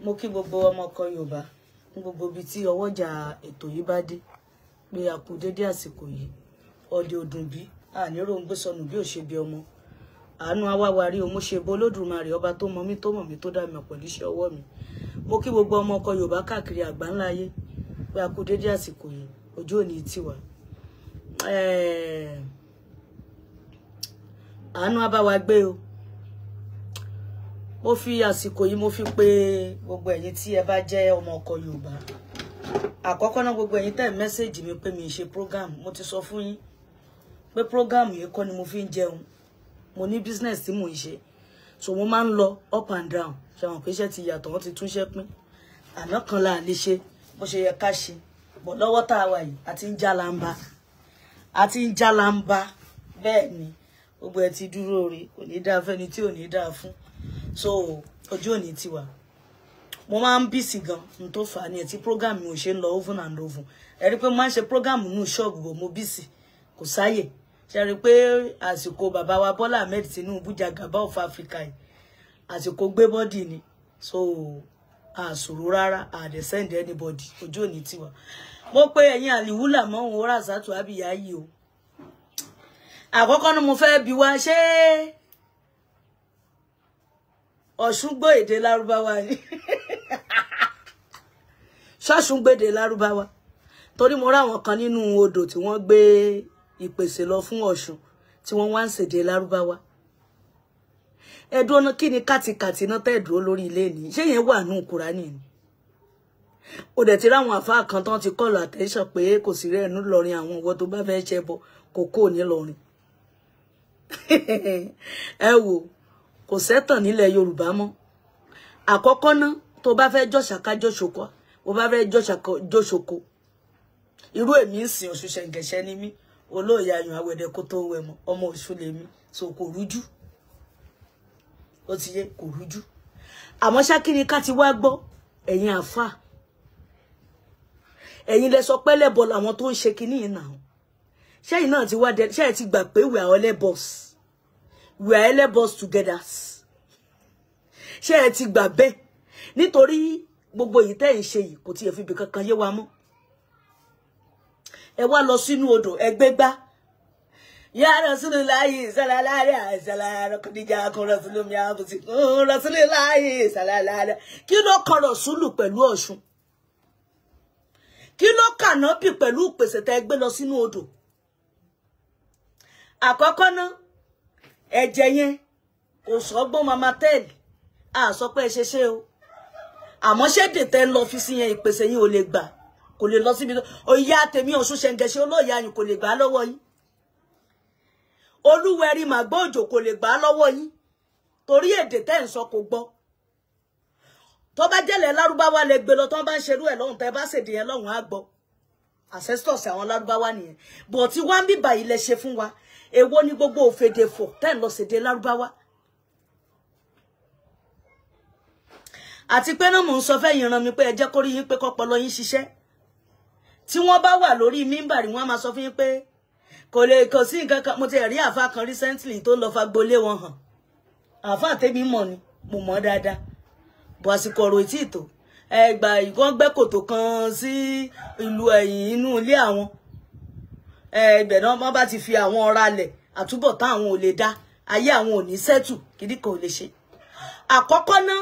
Mo kí gbogbo ọmọ ọkọ Yorùbá ní gbogbo ibi tí ọwọ́jà ètò yìí bá dé pé a kú dédé àsìkò yìí. Ọdẹ ọdún bí àníró ń gbé sọnù bí ò ṣe bí ọmọ. Àánú awáwarí òmùṣe bó Olódùmarè ọba tó mọ mí tó mọ̀ mí tó dá mi pẹ̀lú iṣẹ́ ọwọ́ mi. Mo kí gbogbo ọmọ ọkọ Yorùbá káàkiri àgbáńlá ayé pé a kú dédé àsìkò yìí, ojú òní tiwa. Àánú abáwa gbé o. Mo fi àsìkò yìí mo fi pé gbogbo ẹ̀yin tí ẹ bá jẹ́ ọmọ ọkọ Yorùbá. Àkọ́kọ́ náà, gbogbo ẹ̀yin tẹ́ message mi pé mi ṣe program, mo ti sọ fún yín pé program yìí kọ́ ni mo fi ń jẹun. Mo ní business tí mò ń ṣe, so mo máa ń lọ up and down. Ṣe àwọn pé iṣẹ́ ti yàtọ̀, wọ́n ti túnṣẹ́ pín. Àná kan là lè ṣe bó ṣe yẹ ká ṣe bọ̀ lọ́wọ́ tá a wà yìí, àti ń já lamba, àti ń já lamba. Bẹ́ẹ̀ ni gbogbo ẹ ti dúró rí, kò ní dáa fẹ́ni tí ò ní dáa fún. So ojú òní tiwa. Mo máa ń busy gan n tó fà á ní ẹ tí program mi ò ṣe ń lọ over and over. Ẹ rí pé mo máa ń ṣe program nínú ṣọ́ọ̀bù bò, mo busy, kò sáyè. Ṣe rí pé àsìkò bàbá wa Bọ́lá Ahmed Tinubu, Jagaba of Africa yìí, àsìkò gbé body ni. So àsòrò rárá, àdè send anybody. Ojú òní tiwa. Mo pé ẹ̀yin àlìwúlà mọ́ òun ràṣàtù àbíyá yìí o. Àkọ́kọ́ ni mo fẹ́ bi wá, ṣé Ọ̀ṣun gbọ́ èdè Lárúbáwá ni? Ṣọ́ṣun gbèdè Lárúbáwá? Torí mo ráwọn kan nínú odò tí wọ́n gbé ìpèsè lọ fún Ọ̀ṣun tí wọ́n wá ń ṣèdè Lárúbáwá. Ẹdùn ọ̀nà kí ni kàtìkàtì náà tẹ́ dúró lórí ilé ní? Ṣé yẹn wà nù Kúránì ni? Ó dẹ̀ ti ráwọn àfáà kan tán ti kọlù attention pé kò sí rẹ̀ nù lọrin àwọn ọwọ́ tó bá fẹ́ ṣẹbọ kò kò ní lọrin. Ẹ wò, kò sẹ́tàn nílẹ̀ Yorùbá mọ́. Àkọ́kọ́ ná, tó bá fẹ́ jọ́ṣàká jọ́ṣokọ́, bó bá fẹ́ jọ́ṣàká jọ́ṣoko, irú èmi ń sìn, Ọ̀ṣun ṣẹ̀ǹgẹ̀ṣẹ̀ ni mí, olóòyà ayùn àwẹ̀dẹ kó tó wẹ̀ mọ́, ọmọ Ọ̀ṣun lèmi. So kò rújú, ó ti yé, kò rújú. Àmọ́ ṣá, kí ni ká ti wá gbọ́? Ẹ̀yin àáfàá, ẹ̀yin lẹ sọ pé lẹ́bọ làwọn tó ń ṣe kinní yìí náà. Ṣẹ́yìn náà ti wá dẹ? Ṣẹ́yìn ti gbà pé we are ẹlẹ́bọs, we are ẹlẹ́bọs together? Ṣé ẹ ti gbà bẹ́ẹ̀? Nítorí gbogbo èyí tẹ́ ẹ̀ ń ṣe yìí kò tiẹ̀ fi ibì kankan yé wa mọ́. Ẹ wá lọ sínú odò, ẹgbẹ́ gbá ya Rasulullahi sallallahu alaihi wasallam, kọdíjà kan Rasulumi àbùsí Rasulullahi sallallahu. Kí ló kan Rasulu pẹ̀lú Ọ̀ṣun? Kí ló kànábì pẹ̀lú ìpèsè tẹ́ gbé lọ sínú odò? Àkọ́kọ́ ná, ẹ̀jẹ̀ yẹn kò sọ́gbọ́n mama tẹ́ẹ̀lì a sọ pé ẹ ṣe ṣe o. Àmọ́ ṣé dètẹ́ ń lọ fi sí yẹn, ìpèsè yín ò lè gbà, kò lè lọ síbi ìyá tèmi Ọ̀ṣun ṣẹ̀ǹgẹ̀ṣẹ̀ olóòyà yín kò lè gbà á lọ́wọ́ yín. Olúwẹ̀rí màgbọ́ òjò kò lè gbà á lọ́wọ́ yín, torí èdè tẹ́ ń sọ kò gbọ́. Tó bá jẹ́lẹ̀ Lárúbáwá lẹ gbé lọ, tó bá ń ṣerú ẹ̀ lọ́hùn, tẹ́ bá ṣèdè yẹn lọ́hùn, á gbọ́. Ancestors àwọn Lárúbáwá nìyẹn. Bọ̀ tí wọ́n ń bíbà yìí lẹ ṣe fún wa, èwo ni gbogbo òfèdè fò tẹ́ ń lọ ṣèdè Lárúbáwá? Àti pé náà, mò ń sọ fẹ́ yìí ràn mí pé ẹ jẹ́ kó rí yín pé kọ́pọlọ yín ṣiṣẹ́. Tí wọ́n bá wà lórí mímbàrí, wọ́n á máa sọ fún yín pé kò lè kò sí nǹkan kan. Mo ti rí àfa kan recently tó lọ fagbolé wọn hàn. Àfa tèmi mọ̀ ni, mo mọ̀ dáadáa bọ̀. Àsìkò ọ̀rọ̀ ìtì ìtò ẹgbà ìwọ́n gbẹ́ kòtò kan sí ìlú ẹ̀yìn inú ilé àwọn ibẹ̀ náà, wọ́n bá ti fi àwọn ọ̀rá lẹ̀, àtúbọ̀tán àwọn ò lè dá ayé, àwọn ò ní sẹ́tù kìdí kan ò lè ṣe. Àkọ́kọ́ náà,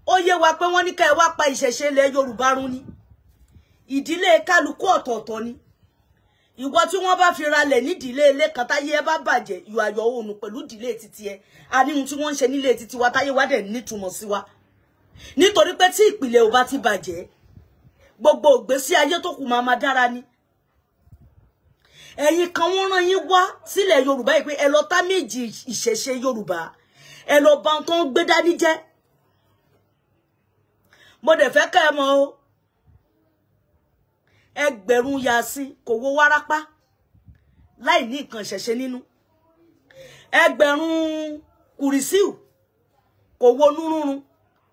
ó yé wa pé wọ́n ní ká ẹ wá pa ìṣẹ̀ṣe ilẹ̀ Yorùbá run ni. Ìdílé kálukú ọ̀tọ̀ọ̀tọ̀ ni. Ìwọ tí wọ́n bá fi ralẹ̀ nídìílé ilé kan, táyé ẹ bá bàjẹ́, ìwà ayọ̀ òòrùn pẹ̀lú ìdílé títí ẹ. A ní ohun tí wọ́n ń ṣe nílé títí wa táyé wá dẹ̀ nítumọ̀ sí wa, nítorí pé tí ìpìlẹ̀ ò bá ti bàjẹ́, gbogbo ìgbésí ayé tó kù máa máa dára ni. Ẹ̀yin kan, wọ́n rán yín wá sílẹ̀ Yorùbá yìí pé ẹ lọ tá méjì ìṣẹ̀ṣe Yorùbá, ẹ lọ bá ohun tó ń gbé dání jẹ́. Mo dẹ̀ fẹ́ kẹ́ ẹ mọ̀ o, ẹgbẹ̀rún yasin kò wo wárápá láì ní nǹkan ìṣẹ̀ṣe nínú. Ẹgbẹ̀rún kùrìsíù kò wo núrúrun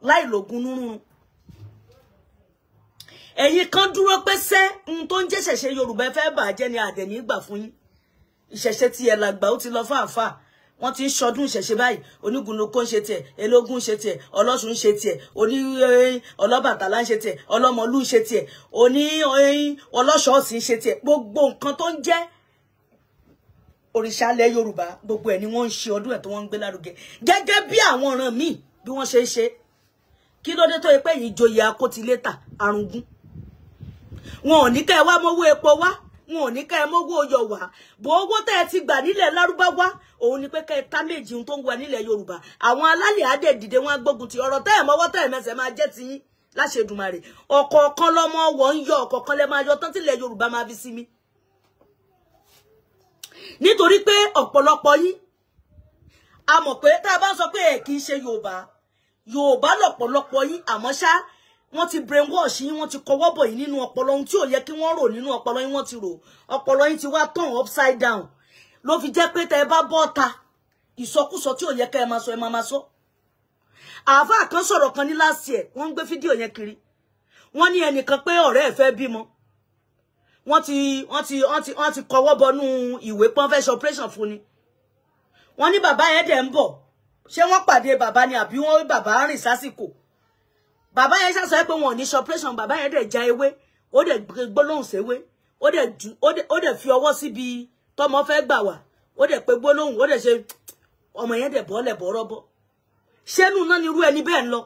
láì lògùn núrúrun. Ẹ̀yin kan dúró pé sẹ́ ohun tó ń jẹ́ ìṣẹ̀ṣe Yorùbá ẹ fẹ́ bàjẹ́ ni, àdẹ̀ní gbà fún yín. Ìṣẹ̀ṣe tí ẹ làgbà, ó ti lọ fáàfáà. Wọ́n ti ń ṣọdún ìṣẹ̀ṣe báyìí. Onígunlókó ń ṣe tiẹ̀, elógún ń ṣe tiẹ̀, ọlọ́ṣun ń ṣe tiẹ̀, oní ọlọ́bàtálá ń ṣe tiẹ̀, ọlọ́mọlú ń ṣe tiẹ̀, oní ọlọ́ṣọ́ọ̀sì ń ṣe tiẹ̀. Gbogbo nǹkan tó ń jẹ́ òrìṣà ilẹ̀ Yorùbá, gbogbo ẹ̀ ni wọ́n ń ṣe ọdún ẹ̀ tó wọ́n ń gbé lárugẹ. Gẹ́gẹ́ bí àwọn ọ̀ràn míì bí wọ́n ṣe ń ṣe. Kí ló dé tó yẹ pé yìí joyè akótilétà arungún? Wọn ò ní ká ẹ wá mówó epo wá, wọn ò ní ká ẹ mówó oyọ̀ wá. Bó owó tẹ́ ẹ ti gbà nílẹ̀ Lárúbáwá, òun ni pé ká ẹ tá méjì ohun tó ń wà nílẹ̀ Yorùbá. Àwọn alálẹ̀ adé dìde wọn gbógun ti ọ̀rọ̀ tẹ́ ẹ mọ́wọ́ tẹ́ ẹ mẹsẹ̀ máa jẹ́ ti yín láṣẹ Èdùmàrè. Ọ̀kọ̀ọ̀kan lọ́mọ wọ̀ ń yọ, ọ̀kọ̀ọ̀kan lẹ máa yọ tán tílẹ̀ Yorùbá máa fi sinmi. Nítorí pé ọ̀pọ̀lọpọ̀ yín a mọ̀ pé tá a bá ń sọ pé ẹ kì í ṣe Yorùbá, Yorùbá lọ̀pọ̀lọpọ̀ yín, àmọ́ ṣá wọ́n ti brainwash yín, wọ́n ti kọwọ́ bọ̀ yín nínú ọpọlọ, ohun tí ò yẹ kí wọ́n rò nínú ọpọlọ yín wọ́n ti rò. Ọpọlọ yín ti wá turn upside down. Ló fi jẹ́ pé tẹ́ ẹ bá bọ́ ta ìsọkúsọ tí ò yẹ ká ẹ máa sọ, ẹ máa máa sọ. Àáfàá kan sọ̀rọ̀ kan ní last year, wọ́n ń gbé fídíò yẹn kiri. Wọ́n ní ẹnìkan pé ọ̀rẹ́ ẹ̀ fẹ́ bímọ. Wọ́n ti kọwọ́ bọnú ìwé pọ́n fẹ́ ṣe operation fún ni. Wọ́n ní bàbá yẹn dẹ̀ ń bọ̀. Ṣé wọ́n pàdé bàbá ni àbí wọ́n bàbá rìn sásìkò? Bàbá yẹn ṣàṣọ pé wọn ò ní ṣe operation, bàbá yẹn dẹ̀ já ewé, ó dẹ̀ gbólóhùn séwé, ó dẹ̀ fi ọwọ́ síbi tọ́mọ fẹ́ gbà wá, ó dẹ̀ pé gbólóhùn, ó dẹ̀ ṣe ọmọ yẹn dẹ̀ bọ́lẹ̀ bọ́rọ́bọ́. Ṣénú náà ni irú ẹni bẹ́ẹ̀ ń lọ.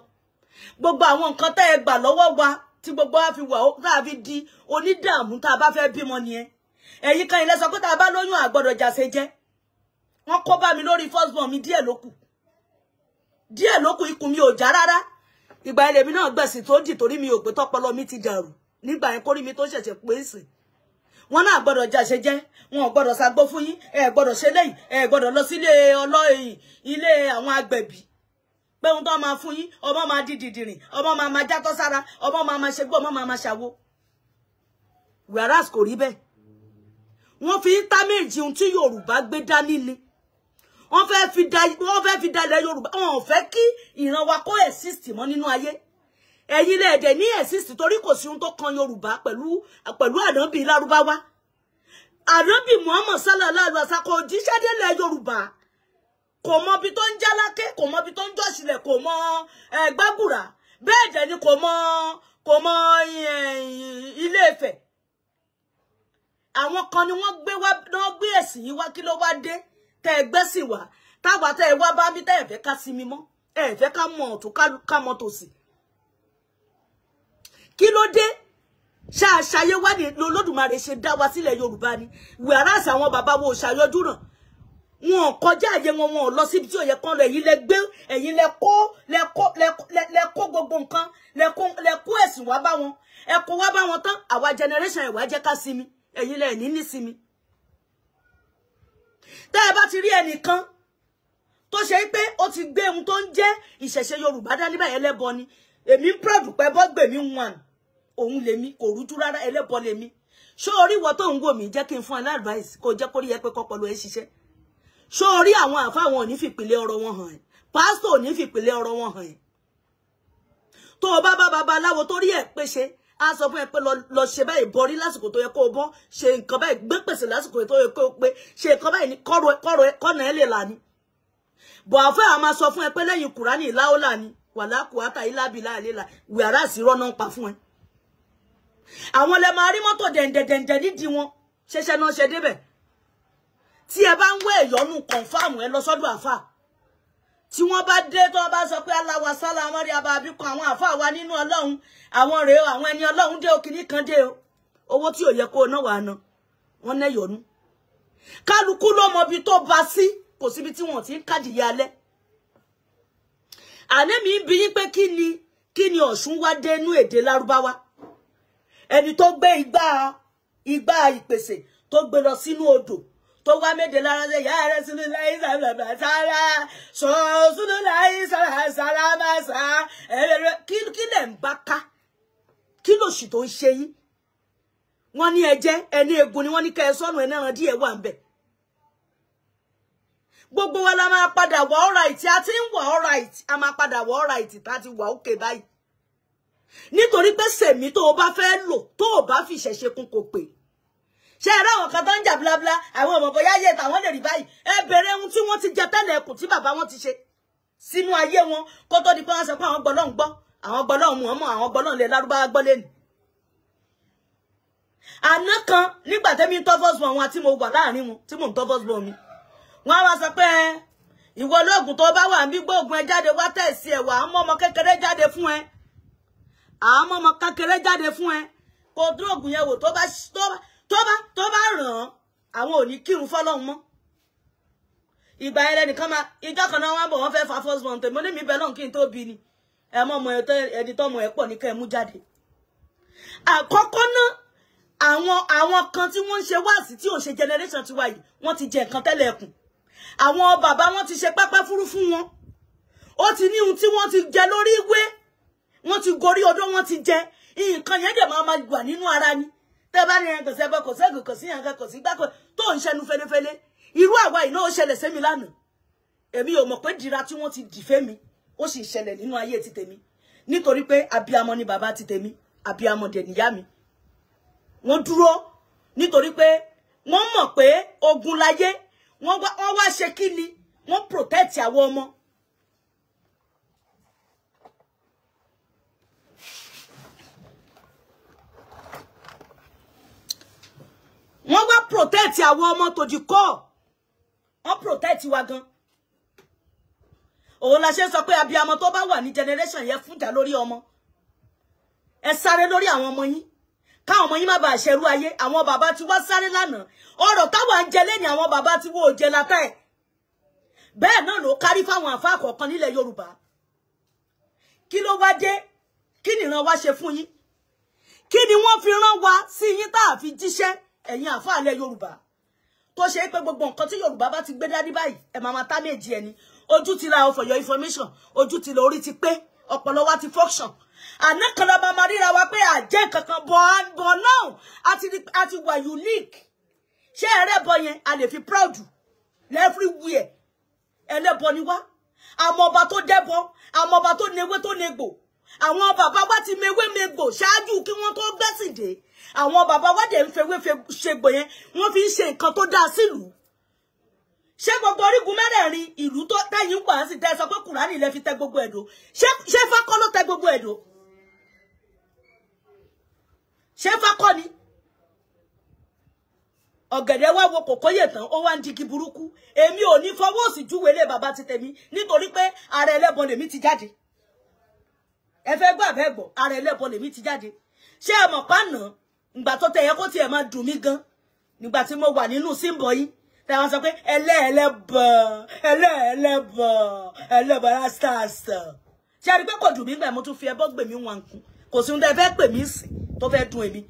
Gbogbo àwọn nǹkan tẹ́ ẹ gbà lọ́wọ́ wa tí gbogbo wa fi wà tá a fi di onídààmú tá a bá fẹ́ bímọ nìyẹn. Ẹ̀yin kan ilẹ̀ sọ pé tá a bá lóyún a gbọ́dọ̀ jàṣe jẹ́. Wọ́n kó bá mi lórí first born mi díẹ̀ ló kù. Díẹ̀ ló kù, ikùn mi ò já rárá. Ìgbà ilé mi náà gbẹ̀sìn tó dì torí mi ò pé tọ́pọlọ mi ti dàrú. Nígbà yẹn kórí mi tó ṣẹ̀ṣẹ̀ pé sìn. Wọ́n náà gbọ́dọ̀ jàṣe jẹ́, wọn ò gbọ́dọ̀ sagbó fún yín, ẹ gbọ́dọ̀ ṣe léyìí, ẹ gbọ́dọ̀ lọ sílé ọlọ́yìn, ilé àwọn agbẹ̀bí. Pé ohun tó máa fún yín, ọmọ máa di dìdìrìn, ọmọ máa máa játọ́ sára, ọmọ máa máa ṣe gbọ́, ọmọ máa máa ṣàwo. Whereas kò rí bẹ́ẹ̀. Wọ́n fi ń tá méjì ohun tí Yorùbá gbé dání ni. Wọ́n fẹ́ fi dalẹ̀ Yorùbá, wọ́n ò fẹ́ kí ìran wa kó exist mọ́ nínú ayé. Ẹ̀yin lẹ dẹ̀ ní exist torí kò sí ohun tó kan Yorùbá pẹ̀lú ànábì Lárúbáwá. Ànábì Muhammad sallallahu alaihi wasallam kò jíṣẹ́ délẹ̀ Yorùbá. Kò mọ ibi tó ń jáláké, kò mọ ibi tó ń jọ́sílẹ̀, kò mọ Gbàgùrà. Bẹ́ẹ̀ dẹ̀ ni kò mọ Ilé Ifẹ̀. Àwọn kan ni wọ́n gbé wá, wọ́n gbé ẹ̀sìn yìí wá, kí ló wá dé? Tẹ́ ẹ gbẹ́sìn wá, táwa tẹ́ ẹ wá bá bí tẹ́ ẹ fẹ́ ká sinmi mọ́, ẹ fẹ́ ká mọ ọ̀tún ká mọ tòsì. Kí ló dé? Ṣàṣàyé wá ní Olódùmarè ṣe dá wa sílẹ̀ Yorùbá ni. Whereas àwọn bàbá wo ṣàyọjú ràn. Wọn kọjá àyè wọn, wọn lọ síbi tí ó yẹ kán lọ. Ẹ̀yin lẹ gbé, ẹ̀yin lẹ kó, lẹ kó gbogbo nǹkan, lẹ kó ẹ̀sìn wá bá wọn. Ẹ kó wá bá wọn tán, àwa generation ẹ̀ wá jẹ́ ká sinmi. Ẹ̀yin lẹ ní ní sinmi. Tẹ́ ẹ bá ti rí ẹnìkan tó ṣe pé ó ti gbé ohun tó ń jẹ́ ìṣẹ̀ṣe Yorùbá dání báyìí, ẹlẹ́bọ ni. Èmi ń proud pé bọ́ gbèmí one, òun lèmi, kò rújú rárá, ẹlẹ́bọ lèmi. Ṣé orí ìwọ tó ń wò mí, jẹ́ kí n fún ẹ advice, kó jẹ́ kó rí ẹ pé kọ́pọlọ ẹ ṣiṣẹ́. Ṣé orí àwọn àfáà wọn ò ní fìpìlẹ̀ ọ̀rọ̀ wọn hàn ẹ́, pásítọ̀ ò ní fìpìlẹ̀ ọ̀rọ̀ wọn hàn ẹ́. Tó o bá bá babaláwo tó rí ẹ pé ṣe, á sọ fún ẹ pé lọ ṣe báyìí, bọrí lásìkò tó yẹ kó o bọ́, ṣe nǹkan báyìí, gbé pèsè lásìkò tó yẹ kó o pé, ṣe nǹkan báyìí ní kọ́nà ẹ lè là ní. Bọ̀ àfẹ́ àwọn máa sọ fún ẹ pé lẹ́yìn Kùránì láólà ni, wàlá kùátà ìlàbílà àlélà, wàrà sí rọ́nà ń pa fún ẹ. Àwọn lẹ máa rí mọ́tò dẹ̀ǹdẹ̀dẹ̀ǹdẹ̀ nídìí wọn, ṣẹṣẹ náà ṣe débẹ̀. Tí ẹ bá ń wé ìyọnu kọ̀ǹfàmù ẹ lọ sọ́dọ̀ àfà. Tí wọ́n bá dé tó bá sọ pé aláwa sálà wọn rí abàbí kan àwọn àfà wa nínú Ọlọ́run, àwọn rèé o, àwọn ẹni Ọlọ́run dé o, kìíní kan dé o. Owó tí ò yẹ kó o ná wàá ná, wọ́n ná ìyọnu. Kálukú ló mọ ibi tó bá sí, kò síbi tí wọ́n ti ń kádìyẹ alẹ́. Àná mi ń bi yín pé kí ni Ọ̀ṣun wá dé inú èdè Lárúbáwá? Ẹni tó gbé igbá ìpèsè tó gbé lọ sínú odò, tó wá méje lára ṣe yá rẹ sínú láyé sára sọ sínú láyé sára sára máa sá ẹrẹ. Kí lẹ̀ ń bá ká? Kí lòṣì tó ń ṣe yín? Wọ́n ní ẹjẹ́ ẹni egun ni wọ́n ní kẹ́ ẹ sọ́nù ẹ̀ náà díẹ̀ wà ń bẹ̀. Gbogbo wa la máa padà wà alright, a ti ń wà alright, a máa padà wà alright tá a ti wà òkè báyìí. Nítorí pé sèmi tó o bá fẹ́ lò, tó o bá fi ìṣẹ̀ṣe kún kò pè. Ṣé ẹ ráwọn kan tó ń jà blabla, àwọn ọmọ bóyá yé tàwọn lè rí báyìí. Ẹ bèrè ohun tí wọ́n ti jẹ tẹ́lẹ̀ ẹkùn tí bàbá wọn ti ṣe sínú ayé wọn kó tó di pé wọ́n sọ pé àwọn gbọ́ lọ́hùn gbọ́, àwọn gbọ́ lọ́hùn mọ̀ọ́mọ̀, àwọn gbọ́ lọ́hùn lè lárúbáwá gbọ́ lẹ́nu. Àná kan nígbà tẹ́mi ń tọ́ first born wọn tí mo wà láàrin wọn tí mò ń tọ́ first born mi, wọ́n á wá sọ pé ìwọ olóògùn tó bá wà ń bí gbóògùn ẹ jáde wá tẹ̀sí ẹ̀ wà á mọ́ ọmọ kékeré jáde fún ẹ, à á mọ́ ọmọ kékeré jáde fún ẹ, kó dúró ògùn yẹn wò, tó bá ràn án, àwọn ò ní kírun fọ́lọ́hun mọ́. Ìgbà yẹn lẹ́nìkan máa ìjọ kan náà wọ́n bọ̀, wọ́n fẹ́ fa first born tèmi, ó ní mi bẹ́ẹ̀ lọ́hùn kí n tó bí ni ẹ mọ́ ọmọ ẹni tọ́mọ ẹ pọ̀ ní kẹ́ ẹ mú jáde. Àkọ́kọ́ náà àwọn kan tí wọ́n ń ṣe wáàsí tí ò ṣe generation tiwa yìí, wọ́n ti jẹ nǹkan tẹ́lẹ̀ ẹkùn. Àwọn bàbá wọn ti ṣe pẹ́pẹ́ fúrú fún wọn. Ó ti ní ohun tí wọ́n ti jẹ lórí ìwé, wọ́n ti gorí odó, wọ́n ti jẹ nǹkan yẹn dẹ̀ máa wà nínú ara ni. Tẹ́ bá ní ẹran kò sẹ́bọ̀, kò sẹ́gùn, kò sí ẹran, kò sí gbáko tó ń ṣẹnu fẹ́lẹ́fẹ́lẹ́. Irú àwa yìí náà ó ṣẹlẹ̀ sẹ́mi lánàá. Èmi ò mọ̀ pé dìra tí wọ́n ti dìfẹ́ mi ó sì ṣẹlẹ̀ nínú ayé ti tèmi, nítorí pé abiyamọ ni bàbá ti tèmi, abiyamọ dẹ̀ níyá mi. Wọ́n dúró nítorí pé wọ́n mọ̀ pé ogun láyé. Wọ́n wá ṣe kí ni, wọ́n protect àwọn ọmọ. Wọ́n wá protect àwọn ọmọ to the core. Wọ́n protect wa gan. Òun la ṣe sọ pé abiyamọ tó bá wà ní generation yẹn fúnjà lórí ọmọ. Ẹ sáré lórí àwọn ọmọ yín, káwọn ọmọ yín má bàa ṣerú ayé. Àwọn bàbá tí wá sáré lánàá, ọ̀rọ̀ táwa ń jẹ lẹ́ni àwọn bàbá tí wọ́n ò jẹ látà ẹ̀. Bẹ́ẹ̀ náà ló kárí fáwọn àfáà kọ̀ọ̀kan nílẹ̀ Yorùbá. Kí ló wá dé? Kí nìran wá ṣe fún yín? Kí ni wọ́n fi rán wa sí yín tá a fi jíṣẹ́ ẹ̀yin àfáà ilẹ̀ Yorùbá? Tó ṣe pé gbogbo nǹkan tí Yorùbá bá ti gbé dání báyìí, ẹ máa máa táméjì ẹni. Ojú ti la for your information, ojú ti la, orí ti pé, ọpọlọ wa ti function. Àná kan la máa ríra wa pé àjẹ́ kankan bọ̀ náà a ti wà unique. Ṣé ẹrẹ́bọ yẹn a lè fi proud everywhere. Ẹlẹ́bọ ni wá. Àmọ́ ọba tó dẹ́bọ, àmọ́ ọba tó newé tó negbò. Àwọn bàbá wa ti mewé megbò ṣáájú kí wọ́n tó gbẹ́sìn dé. Àwọn bàbá wa dẹ̀ ń fewé ṣègbò yẹn, wọ́n fi ń ṣe nǹkan tó dáa sílùú. Ṣé gbogbo orígun mẹ́rẹ̀ẹ̀rin ìlú tó tẹ́yìn wà sí tẹ́ sọ pé Kùránì lẹ fi tẹ gbogbo ẹ̀dọ́? Ṣé Fákọ́ ló tẹ gbogbo ẹ̀dọ́? Ṣé Fákọ́ ni? Ọ̀gẹ̀dẹ̀ wá wo kòkóyè tán, ó wá ń digi burúkú. Èmi ò ní fọwọ́ òsì júwe lé bàbá ti tèmi, nítorí pé ara ẹlẹ́bọ lèmi ti jáde. Ẹ fẹ́ gbọ́ àbẹ́ gbọ́, ara ẹlẹ́bọ lèmi ti jáde. Ṣé ẹ mọ̀ pàánà ìgbà tó tẹ̀yẹ kó tiẹ̀ máa dùn mí gan nígbà tí mo wà nínú símbọ̀ yìí, tẹ́ wọ́n sọ pé ẹlẹ́ẹ̀lẹ́bọ̀ ẹlẹ́ẹ̀lẹ́bọ̀ ẹlẹ́bọ̀ rásítàsà. Ṣé ẹ rí pé kò dùn mí gbà mo tún fi ẹbọ gbè mí wọn kún. Kò sí ohun tẹ́ fẹ́ pè mí sí tó fẹ́ dùn èmi.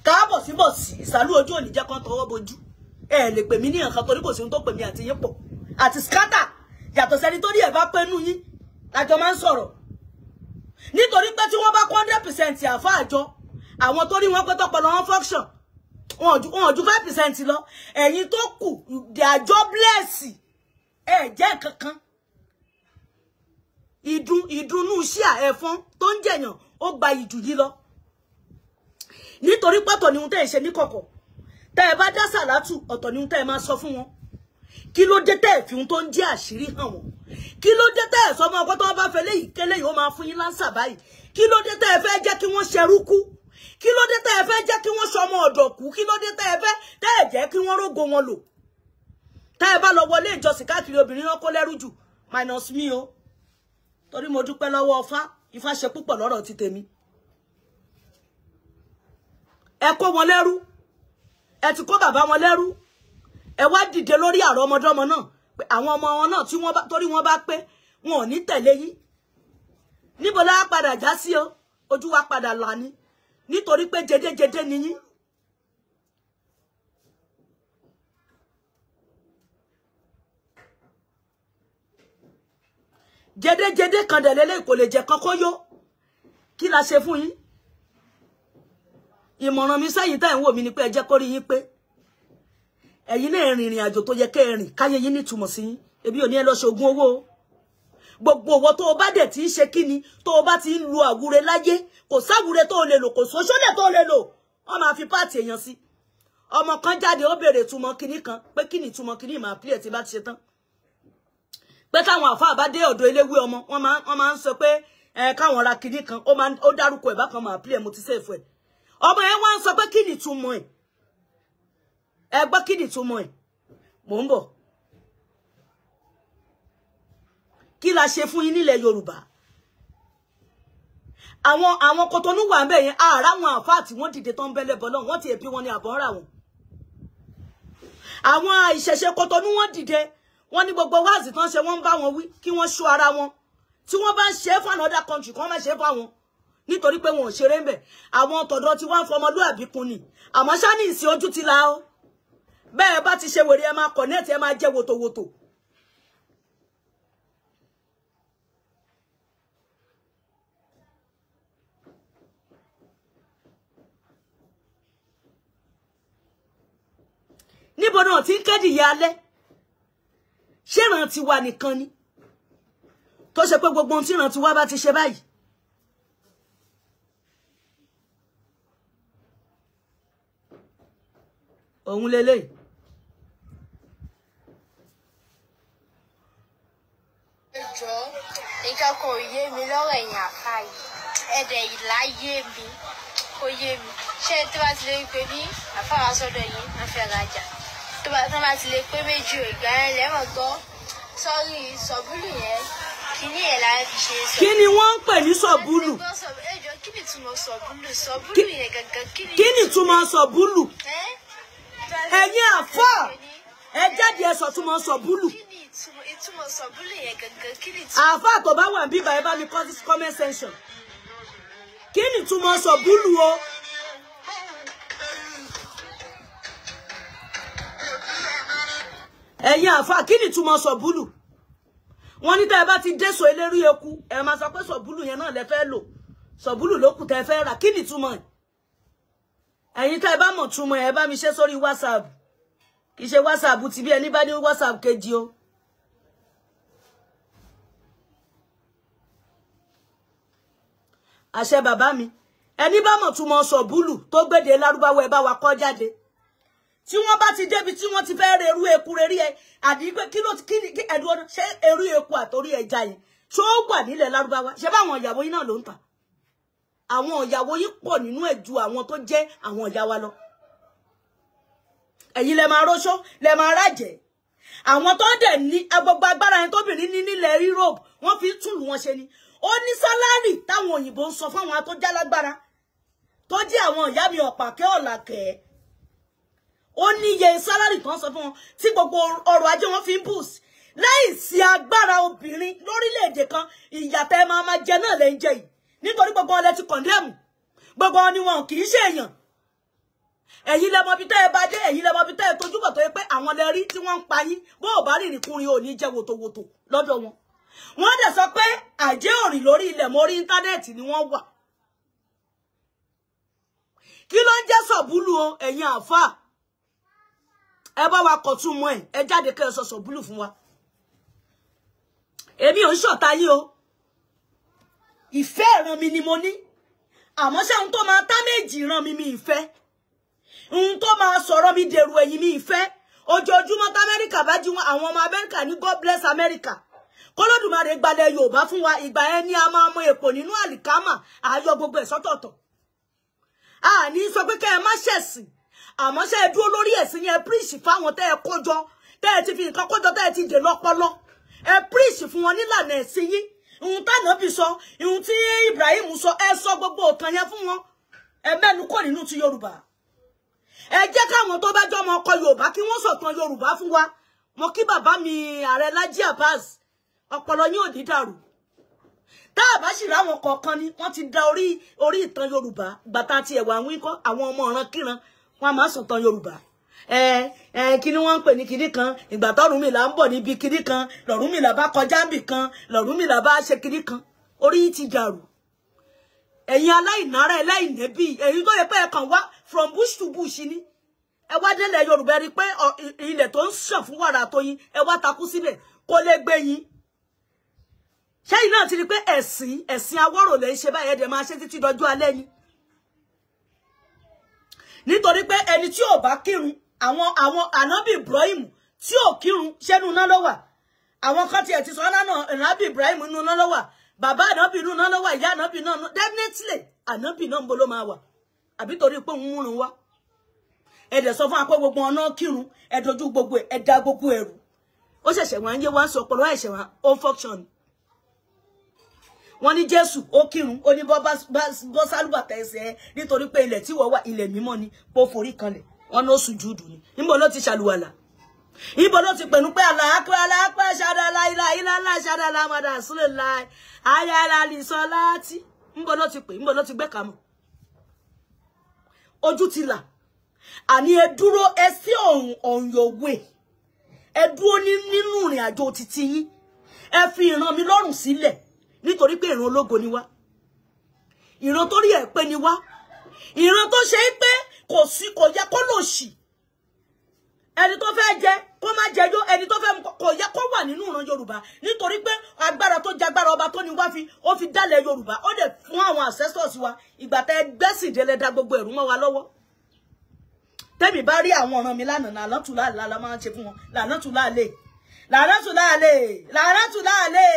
Káàbọ̀ síbọ̀ sí ìsàlú ojú òní jẹ́ kán tọwọ́ bojú. Ẹ lè pè mí ní nǹkan torí kò sí ohun tó pè mí àti yín pọ̀. Àti scatter yàtọ̀ sẹ́ni tó ní ẹ̀ bá pẹ́ nú yín lájọ máa ń sọ̀rọ̀. Nítorí pé tí wọ́n bá kó 100% àfa àjọ, àwọn tó rí wọn pé tọpọlọ wọn function, wọn ò ju 5% lọ. Ẹ̀yin tó kù they are jobless. Ẹ jẹ́ kankan. Ìdùnnú ṣíà ẹ̀fọn tó ń jẹ̀yàn ó gba ìjù yìí lọ. Nítorí pọ̀tọ̀ ni ohun tẹ́ ẹ ṣe níkọ̀kọ̀. Tẹ́ ẹ bá dá sàlátù, ọ̀tọ̀ ni ohun tẹ́ ẹ máa sọ fún wọn. Kí ló dé tẹ́ ẹ fi ohun tó ń jẹ́ àṣírí hàn wọ́n? Kí ló dé tẹ́ ẹ sọ fún ọkọ tó bá fẹ́ léyìí kélé yìí ó máa fún yín láǹsà báyìí? Kí ló dé tẹ́ ẹ fẹ́ jẹ́ kí wọ́n ṣerú kú? Kí ló dé tẹ́ ẹ fẹ́ jẹ́ kí wọ́n ṣọmọ ọ̀dọ̀ kú? Kí ló dé tẹ́ ẹ fẹ́ tẹ́ ẹ jẹ́ kí wọ́n rógo wọn lò? Tẹ́ ẹ bá lọ wọlé ìjọsìn káàkiri, obìnrin náà kó lẹ́rú jù minus mi o. Torí mo dúpẹ́ lọ́wọ́ Ifá, Ifá ṣe púpọ̀ lọ́rọ̀ ti tèmi. Ẹ kó wọn lẹ́rú, ẹ ti kó bàbá wọn lẹ́rú, ẹ wá dìde lórí àrọ́mọdọ́mọ náà pé àwọn ọmọ wọn náà tí wọ́n bá torí wọ́n bá pé wọn ò ní tẹ̀lé yín. Níbo la padà já sí o? Ojú wa padà là ní, nítorí pé jedéjedé ni yín. Jedéjedé kan dẹ̀ lélẹ̀ kò lè jẹ́ kọ́kọ́ yó. Kí la ṣe fún yín? Ìmọ̀ràn mi sẹ́yìn tá ẹ̀ ń wò mí ni pé ẹ jẹ́ kó rí yín pé ẹ̀yin náà rìnrìn àjò tó yẹ kẹ́ ẹ rìn káyé yín nítumọ̀ sí yín. Ebi ò ní ẹ lọ ṣoògùn owó o. Gbogbo owó tó o bá dẹ̀ ti ń ṣe kí ni, tó o bá ti ń lu àwúre láyé, kò sáwúre tó o lè lò, kò sóṣólẹ̀ tó o lè lò, wọ́n máa fi páàtì èèyàn sí. Ọmọ kan jáde ó béèrè ìtumọ̀ kinní kan pé kí ni ìtumọ̀ kinní máa play tí bá ti ṣe tán. Pé táwọn àfáà bá dé ọ̀dọ̀ eléwé ọmọ wọ́n máa ń sọ pé káwọn ra kinní kan, ó máa ó dárúkọ ẹ̀ bákan máa play mo ti save ẹ̀. Ọmọ yẹn wá ń sọ pé kí ni ìtumọ̀ ẹ̀. Ẹ gbọ́ kí ni ìtumọ̀ ẹ̀. Mò ń bọ̀. Kí la ṣe fún yín nílẹ̀ Yorùbá? Àwọn Kòtónú wà ń bẹ̀ yẹn, ààrá àwọn àfáà tí wọ́n dìde tán bẹ́lẹ̀ bọ́ lọ́hùn, wọ́n ti ẹ̀bí wọn ní àbọ̀ ń rà wọn. Àwọn ìṣẹ̀ṣe Kòtónú wọ́n dìde, wọ́n ní gbogbo wáàzì tán ṣe wọ́n ń bá wọn wí kí wọ́n ṣọ́ ara wọn. Tí wọ́n bá ń ṣe é fún another country, kí wọ́n má ṣe é fáwọn. Nítorí pé wọn ò ṣeré ń bẹ̀. Àwọn tọ̀dọ̀ tí wọ́n ń fọmọlúàbí kun ni. Àmọ́ ṣá ní ìsìn ojú ti la o. Bẹ́ẹ̀ bá ti ṣe wèrè ẹ máa connect ẹ máa jẹ́ wòtòwòtò. Níbo náà tí ń kédìyẹ alẹ́? Ṣé ìran tiwa nìkan ni? Tó ṣe pé gbogbo ohun tí ìran tiwa bá ti ṣe báyìí. Òun leléyìí. Ẹ jọ̀ọ́, nǹkan kan ò yé mi lọ́rọ̀ ẹ̀yin àfáà yìí. Ẹ̀dẹ̀ ìlà yé mi, kò yé mi. Ṣé tó bá ti lè pè ní àfáà wá sọ́dọ̀ yín, wọ́n fẹ́ rajà. Tó bá ti lè pé méjì ò ìgbà yẹn lẹ́wọ̀n gbọ́. Sọ́rí sọ̀búlù yẹn, kíní ẹ̀ la fi ṣe sọ̀búlù. Kí ni wọ́n ń pè ní sọ̀búlù? Ẹ jọ̀ọ́, kí ni ìtumọ̀ sọ̀búlù? Sọ̀búlù yẹn gangan, kí ni ìtumọ̀ sọ̀búlù? Ẹ̀yin àfáà, ẹ jáde ẹ sọ túmọ̀ sọ̀búlù. Ìtumọ̀ sọ̀búlù yẹn gangan, kí ni ìtumọ̀? Àfáà tó bá wà níbí ẹ bá mi kọ sí comment section. Kí ni ìtumọ̀ sọ̀búlù o? Ẹ̀yin àfáà, kí ni ìtumọ̀ sọ̀búlù? Wọ́n ní tẹ́ ẹ bá ti déso eléri eku, ẹ máa sọ pé sọ̀búlù yẹn náà lẹ fẹ́ lò. Sọ̀búlù ló kù tẹ́ fẹ́ rà. Kí ni ìtumọ̀ ẹ̀? Ẹ̀yin tẹ́ ẹ bá mọ̀ túmọ̀ ẹ bá mi ṣe sórí WhatsApp. Kì í ṣe WhatsApp ti bí ẹni bá ní WhatsApp kejì o. Àṣẹ bàbá mi. Ẹni bá mọ̀ túmọ̀ sọ̀búlù tó gbéde lárúbáwá ẹ bá wa kọ jáde. Tí wọ́n bá ti débi tí wọ́n ti fẹ́ rerú eku rerí ẹ, àdí pé kí ló kí ni ẹ̀dùn ọdún ṣé erú eku àtòrí ẹja yìí ṣó wà nílẹ̀ lárúbáwá? Ṣé báwọn ìyàwó yín náà ló ń tà? Àwọn ìyàwó yín pọ̀ nínú ẹ̀ ju àwọn tó jẹ́ àwọn ìyá wa lọ. Ẹ̀yin lẹ máa róṣó, lẹ máa rájẹ̀. Àwọn tó dẹ̀ ní gbogbo agbára yẹn tóbìnrin ní nílẹ̀ Europe, wọ́n fi túlù wọn ṣe ni. Ó ní sálárì táwọn òyìnbó ń sọ fáwọn tó jálágbára tó jẹ́ àwọn ìyá mi ọ̀pàkẹ́ ọ̀làkẹ́. Ó ní iye sálárì tó ń sọ fún wọn tí gbogbo ọrọ̀ ajé wọn fi ń boost. Láì sí agbára obìnrin lórílẹ̀-èdè kan, ìyàtẹ̀ máa máa jẹ náà lè ń jẹ yìí. Nítorí gbogbo ọlẹ ti condemn, gbogbo ni wọn kì í ṣe èèyàn. Ẹ̀yin lẹ mọ̀ bí tẹ́ ẹ bá dé, ẹ̀yin lẹ mọ̀ bí tẹ́ ẹ tójúbọ̀ tó yẹ pé àwọn lẹ rí tí wọ́n ń pa yín. Bó ò bá rìnrìn kúrin ò ní jẹ́ wòtòwòtò lọ́dọ̀ wọn. Wọ́n dẹ̀ sọ pé àjẹ́ òrìn lórí ilẹ̀ mórí íńtánẹ́ẹ̀tì ni wọ́n wà. Kí ló ń jẹ́ sọ̀búlù o, ẹ̀yin àfáà? Ẹ bá wa kọ̀tún mọ́ ẹ̀, ẹ jáde kẹ́ ẹ sọ sọ̀búlù fún wa. Èmi ò ń ṣọ̀tá yín o. Ìfẹ́ ìran mi ni mo ní. Àmọ́ ṣé ohun tó máa tá méjì ìran mi mi ìfẹ́. Ohun tó máa sọ̀rọ̀ mi dèrò ẹ̀yìn mi ìfẹ́. Ojoojúmọ́ tá Amẹ́ríkà bá jí wọn, àwọn ọmọ Amẹ́ríkà ní God bless America. K'Olódùmarè gbalẹ̀ Yorùbá fún wa, ìgbà yẹn ni a máa mọ èpò nínú àlìkámà, àyọ gbogbo ẹ̀ sọ́tọ̀ọ̀tọ̀. A ní sọ pé kẹ́ ẹ má ṣẹ̀sìn. Àmọ́ ṣé ẹ dúró lórí ẹ̀sìn yẹn, preach fáwọn tẹ́ ẹ kójọ, tẹ́ ẹ ti fi nǹkan kójọ, tẹ́ ẹ ti dè lọ́pọlọ. Ẹ preach fún wọn nílànà ẹ̀sìn yín. Ohun tánàbí sọ, ohun tí Ibrahim sọ, ẹ sọ gbogbo ọ̀tàn yẹn fún wọn. Ẹ mẹ́nu kò nínú ti Yorùbá. Ẹ jẹ́ káwọn tó bá jọmọ ọkọ Yorùbá kí wọ́n sọ̀tàn Yorùbá fún wa. Mo kí bàbá mi ààrẹ Lájí Abbas, ọpọlọ yín ò ní dàrú. Tá a bá sì ráwọn kọ̀ọ̀kan ni wọ́n ti da orí ìtàn Yorùbá. Gbàtà ti ẹ̀wà àwọn ikọ́ àwọn ọmọ ọ̀ràn kíran wọ́n máa sọ̀tàn Yorùbá. Kí ni wọ́n ń pè ní kinní kan? Ìgbà tọ́rùnmìlà ń bọ̀ níbi kinní kan, lọ̀rùnmìlà bá kọjá níbì kan, lọ̀rùnmìlà bá ṣe kinní kan. Orí yìí ti dàrú. Ẹ̀yin aláìnára ẹlẹ́ìnẹ́bí, ẹ̀yin tó yẹ pé ẹ kàn wá from bush to bush ni. Ẹ wá délẹ̀ Yorùbá rí pé ilẹ̀ tó ń ṣàn fún wàrà tóyin, ẹ wá takú síbẹ̀ kó lè gbé yín. Ṣẹ́yìn náà ti rí pé ẹ̀sìn awọ́rò lè ń ṣe báyìí, ẹ̀dẹ̀ máa ṣe títí dọjú alẹ́ ni. Nítorí pé ẹni tí ò bá kírun, àwọn ànábì Ibrahim tí ò kírun ṣẹ́nu iná ló wà. Àwọn kan tiẹ̀ ti sọ náà ànábì Ibrahim inú iná ló wà, bàbá ànábì inú iná ló wà, ìyá ànábì náà definitely ànábì náà ń bo ló máa wà. Àbí torí pé òun múrun wá. Ẹ dẹ̀ sọ fún wa pé gbogbo ọ̀nà kírun, ẹ dojú gbogbo ẹ dá gbogbo ẹrù. Ó ṣẹ̀ṣẹ̀ wá ń yé wá ń sọ ọpọlọ ẹ̀ṣẹ̀ wá ó function. Wọ́n ní Jésù ó kírun, ó ní bọ́ sálúbàtà ẹsẹ̀ ẹ nítorí pé ilẹ̀ tí wọ́n wà ilẹ̀ mímọ́ ni, pó forí kanlẹ̀. Wọ́n ló sùjúdù ni. Níbo ló ti ṣàlùwàlà? Ibo ló ti pẹ̀lú pé Allahu Akbar ṣáda láìláìlá ṣáda lámàdà sílẹ̀ láì ayára lè sọ láti. Níbo ló ti pè? Níbo ló ti gbẹ́ka mọ̀? Ojú ti là. Àní ẹ dúró, ẹ sí on your way. Ẹ dúró nínú ìrìn àjò títí yín. Ẹ fi ìran mi lọ́rùn sílẹ̀ nítorí pé ìran ológo ni wá. Ìran tó rí ẹ̀ pé ni wá. Ìran tó ṣe é pé kò sí kò yẹ kó lòṣì. Ẹni tó fẹ́ jẹ kó má jẹjọ́, ẹni tó fẹ́ kò yẹ kó wà nínú ìran Yorùbá nítorí pé agbára tó jagbára ọba tó ní wá fi ó fi dálẹ̀ Yorùbá, ó dẹ̀ fún àwọn ancestors wa. Ìgbà tẹ́ gbẹ́sìn délẹ̀ dá gbogbo ẹ̀rú mọ́ wa lọ́wọ́. Tẹ́mi bá rí àwọn ọ̀ràn mi lánàá, lànà la máa ń ṣe fún wọn. Lànà tù láàlè, lànà tù láàlè, lànà tù láàlè,